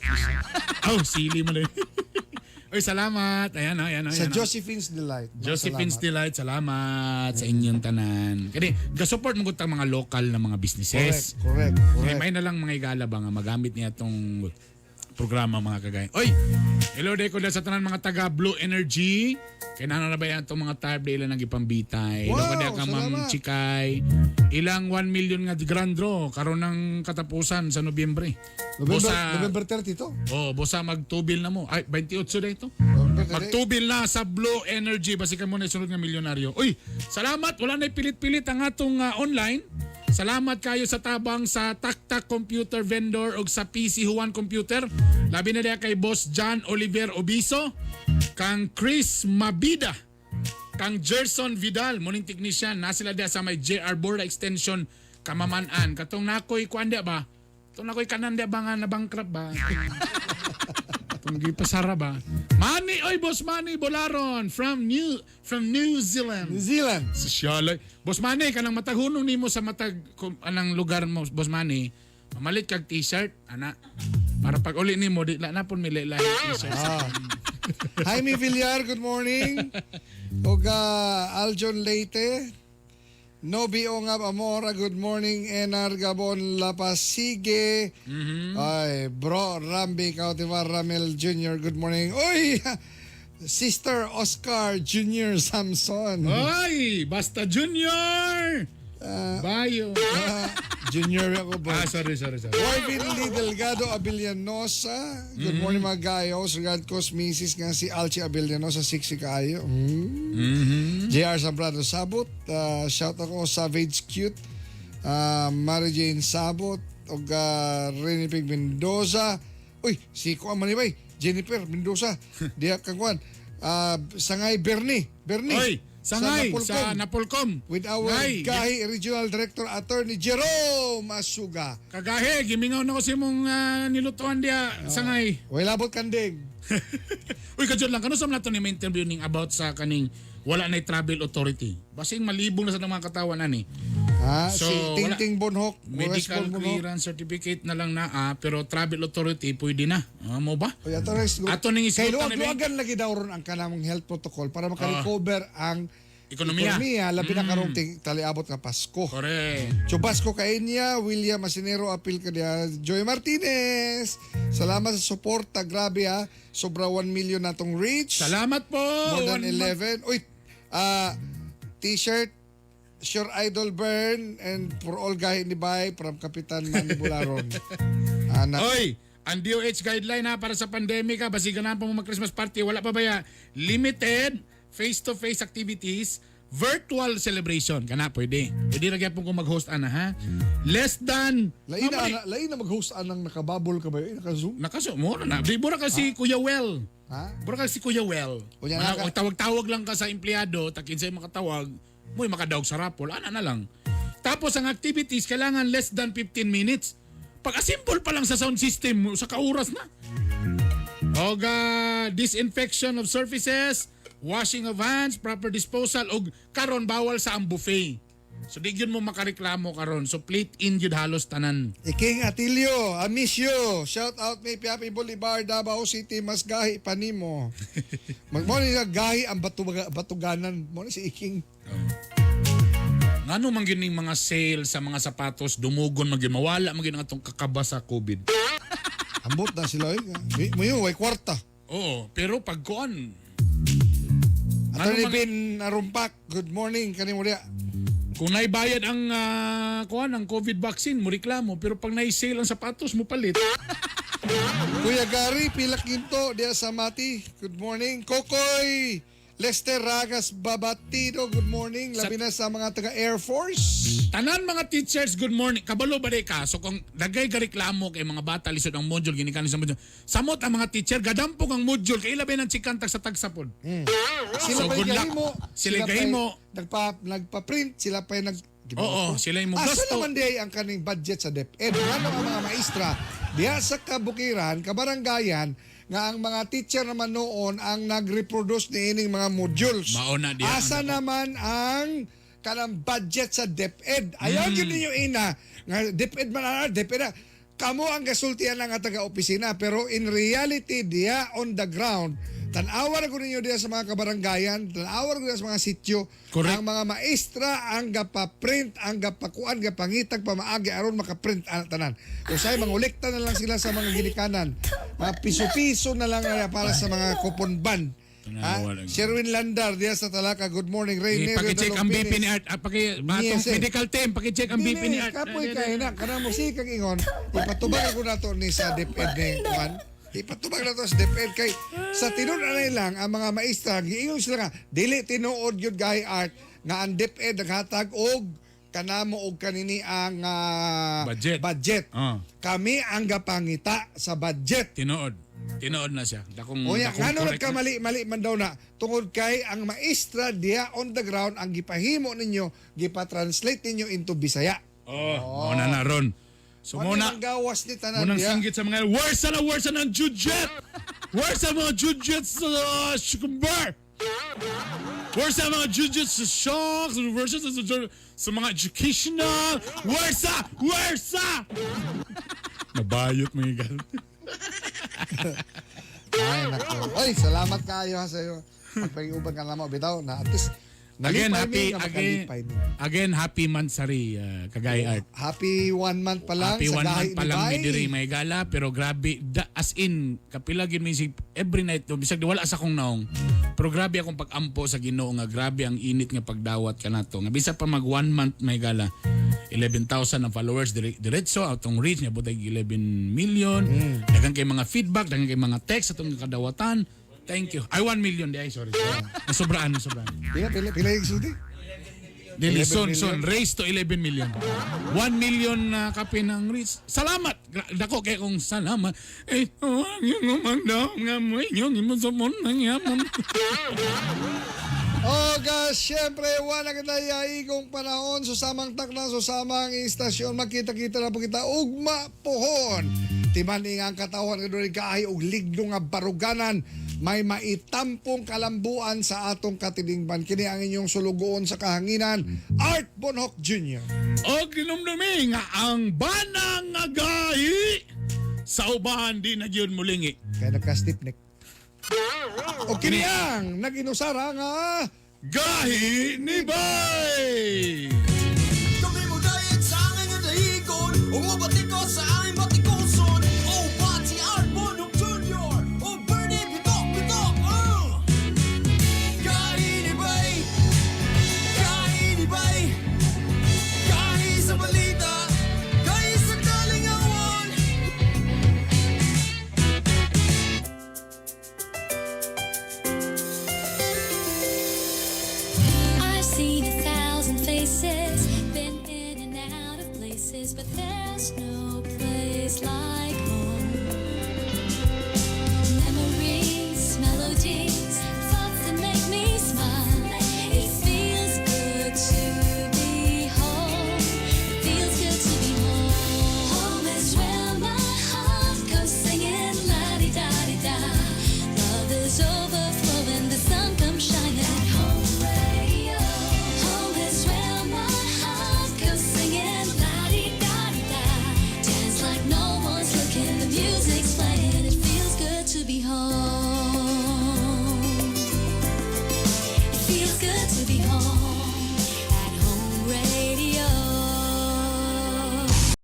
Oh, sili mo na. Oy, salamat. Ayan, ayan, ayan. Sa Josephine's Delight. Mga Josephine's salamat. Delight, salamat sa inyong tanan. Kani, ga-support mo gud tang mga local na mga businesses. Correct, correct. Kaya may na lang mga igala ba nga magamit niya tong programa mga kagay. Oy, hello day ko sa tanan mga taga Blue Energy. Kaya na ba yan itong mga type ilan ang gipambitay. Hello Wow, ka ka Ma'am salamat. Chikay. Ilang 1 million nga grand draw karon ng katapusan sa Nobyembre. November, Bosa- November 30 to. Oh, bosa magtubil na mo. Ay, 28 na ito. November 30. Magtubil na sa Blue Energy. Basi ka muna sunod nga milyonaryo. Uy, salamat. Wala na pilit-pilit ang atong online. Salamat kayo sa tabang sa Taktak Computer Vendor o sa PC Juan Computer. Labi na diya kay Boss John Oliver Obiso, kang Chris Mabida, kang Gerson Vidal, muning technician. Na sila diya sa may JR Borda Extension, Kamaman-an. Katong nakoy kuan diya ba? Katong nakoy kanan diya ba nga nabangkrap ba? Katong gipasara ba? Manny, oy Boss Manny Bolaron from New Zealand. New Zealand. Sosyal. Boss Manny, kanang matag hunong nimo sa matag anang lugar mo, Boss Manny, mamalit kag t-shirt, ana. Para pag uli nimo di la na pud mi lahi t-shirt. Ah. Jaime Villar, good morning. Og Aljon Leyte. Nobi Ongab Amora, good morning. Enar Gabon Lapasige. Ay, bro Rambi Cautiva Ramel Jr., good morning. Uy! Sister Oscar Jr. Samson. Oy, basta Junior. Bayo. Junior ako ba? Ah, sorry, sorry, sorry. Warvin Lee Delgado Abellanosa. Good morning mga gayos. Regard ko misis nga si Alchi Abellanosa, siksi kaayo. JR Zambrano Sabot. Shout ako Savage Cute. Mary Jane Sabot. Og Rene Pig Mendoza. Uy, si Kuan Manibay. Jennifer Mendoza. Diha kang Kuan. Sangay Bernie. Bernie. Oy, Sangay sa Napolcom. With our Ngay, Gahi Regional Director Attorney Jerome Asuga. Kagahe, gimingaw na ko sa imong nilutuan diya, Sangay. Way labot kanding. Uy, kadyot lang, kano sa nato ni may interview ning about sa kaning wala na travel authority. Basing malibong na sa mga katawan ani. Ha, So, si Tingting Bonhoc, Medical West Bonhoc. clearance certificate na lang na pero travel authority pwede na. Ah, mo ba? Uy, ato rin, Ato ning Kay isgutan ni Beng. luwag-luwagan lagi daw ron ang kanamong health protocol para makarecover ang Ekonomiya. ekonomiya labi na karong taliabot nga Pasko. Correct. Chubasco Kaenya, William Masinero, apil ka diya. Joy Martinez, salamat sa suporta. Grabe ha. Sobra 1 million natong reach. Salamat po. More than One 11. Uy, t-shirt, Sure Idol Burn, and for all gahi ni Bay, from Kapitan Manny Bularon. Ana. Oy, ang DOH guideline ha para sa pandemic ha, basi ganahan pa mo mag-Christmas party, wala pa ba ya? Limited face-to-face activities, virtual celebration. Kana pwede. Pwede ra gyapon kung mag-host ana ha. Less than Lain na, ana, lain na mag-host anang nakababol ka ba yun? Naka-zoom? Naka-zoom mo na. Di bura ka si Kuya Well. Ha? Bura ka si Kuya Well. Unya na ka- Tawag-tawag lang ka sa empleyado, takin sa'yo makatawag, mo'y makadaog sa rapol, ana na lang. Tapos ang activities, kailangan less than 15 minutes. Pag simple pa lang sa sound system, sa kauras na. Og disinfection of surfaces, washing of hands, proper disposal, og karon bawal sa ang buffet. So di gyud mo makareklamo karon. So plate in gyud halos tanan. Iking Atilio, I miss you. Shout out may Piapi Bolivar, Davao City, mas gahi panimo. Magmo ni gahi ang batuganan. Mo ni si Iking. Ngano man gyud ning mga sale sa mga sapatos dumugon man gyud mawala man gyud ang atong kakaba sa COVID. Ambot na sila eh. Mo way kwarta. Oo, pero pag kuan Attorney Ben Arumpak, good morning kanimo diya. Kung naibayad ang kuan ang COVID vaccine, mo reklamo, pero pag nai-sale ang sapatos mo palit. Kuya Gary, Pila Quinto, diya sa Mati. Good morning. Kokoy, Lester Ragas Babatido, good morning. Labi na sa mga taga Air Force. Tanan mga teachers, good morning. Kabalo ba di ka? So kung dagay gareklamo kay mga bata lisod ang module ginikan sa module. Samot ang mga teacher gadampog ang module kay ilabi ng chikantag sa tagsapod. Sila So, pa'y good luck. gahimo. Sila pa'y gahimo. nagpa-print, sila pa'y nag Oo, sila yung Asa mugasto. naman di ang kaning budget sa DepEd? Ano ang mga maestra diha sa kabukiran, kabaranggayan, nga ang mga teacher naman noon ang nag-reproduce niining mga modules. Mao na diha ang Asa naman ang kanang budget sa DepEd? Ayaw gyud ninyo ina nga DepEd man ana, DepEd na. Kamo ang gasultian lang nga taga-opisina, pero in reality diha on the ground, tan-awa ra ko ninyo diha sa mga kabaranggayan, tan-awa ra ko diha sa mga sityo. Correct. Ang mga maestra ang gapa-print, ang gapakuan, gapangitag pamaagi aron makaprint ang tanan. Usay mangolekta na lang sila sa mga ginikanan. Mga piso-piso na lang para sa mga coupon ban. Ha? Tanawa lang. Sherwin Landar diha sa Talaka. Good morning, Ray Eh, Nerio paki-check ang BP ni Dalongpinis. Art. Ah, paki, atong Yes, eh. medical team, paki-check ang BP ni Art. Kapoy kay na kanang musikang ingon, ipatubag ako nato ni sa DepEd ni Juan. Ipatubag nato sa DepEd kay sa tinud-anay lang ang mga maestra giingon sila nga dili tinuod gyud gay art nga ang DepEd naghatag og kanamo og kanini ang Budget. budget. Ah. Kami ang gapangita sa budget. Tinuod. Tinuod na siya. Dakong, Unya, dakong ngano correct na. nagkamali-mali man daw na tungod kay ang maestra diha on the ground ang gipahimo ninyo, gipa-translate ninyo into Bisaya. Oh, muna na ron. So Ano muna, ang gawas ni tanan munang diha? singgit sa mga worse na worse na ng judget. Worse sa mga judget sa shukumbar. Worse sa mga judget sa shocks, worse sa mga educational, worse sa, worse sa. Nabayot mga gal. Ay, nako. Ay, salamat kayo ha sa iyo. Pagpag-uban ka namo bitaw na at least Again, nalipay happy, mi nga again, makalipay mi. again, happy Mansari, Kagay Art. Happy one month pa lang Happy sa one gahi month pa ni lang Bay. mi diri may gala pero grabe da, as in kapila gyud mi every night to bisag di wala sa akong naong pero grabe akong pag-ampo sa Ginoo nga grabe ang init nga pagdawat kanato nga bisa pa mag one month may gala 11,000 ang followers diretso atong reach niya butay 11 million. Daghan kay mga feedback, daghan kay mga text atong kadawatan. Thank you. Ay 1 million di ay sorry. Nasobraan, nasobraan. Pila pila pila yung sulti? Dili, 11 soon, million. soon. Raise to 11 million. 1 million na kape ng reach. Salamat! Dako kay kong salamat. Eh, oh, ang iyong umagdaw nga mo, inyong imusumon ng yamon. Oga, syempre, wala kita yaigong panahon. Susamang takna, susamang istasyon. Makita-kita na po kita. Ugma pohon. Timan nga ang katawan nga doon kaay og ligno nga baruganan. May maitampong kalambuan sa atong katilingban. Kini ang inyong sulugoon sa kahanginan. Art Bonhoc Jr. O ginumdumi nga ang banang nga gahi sa ubahan di na gyud mulingi. Kaya nagka-stiff neck. O kini ang nag-inusara nga Gahi ni Bay! Kami mo dayat sa akin nga dahigon. Umabati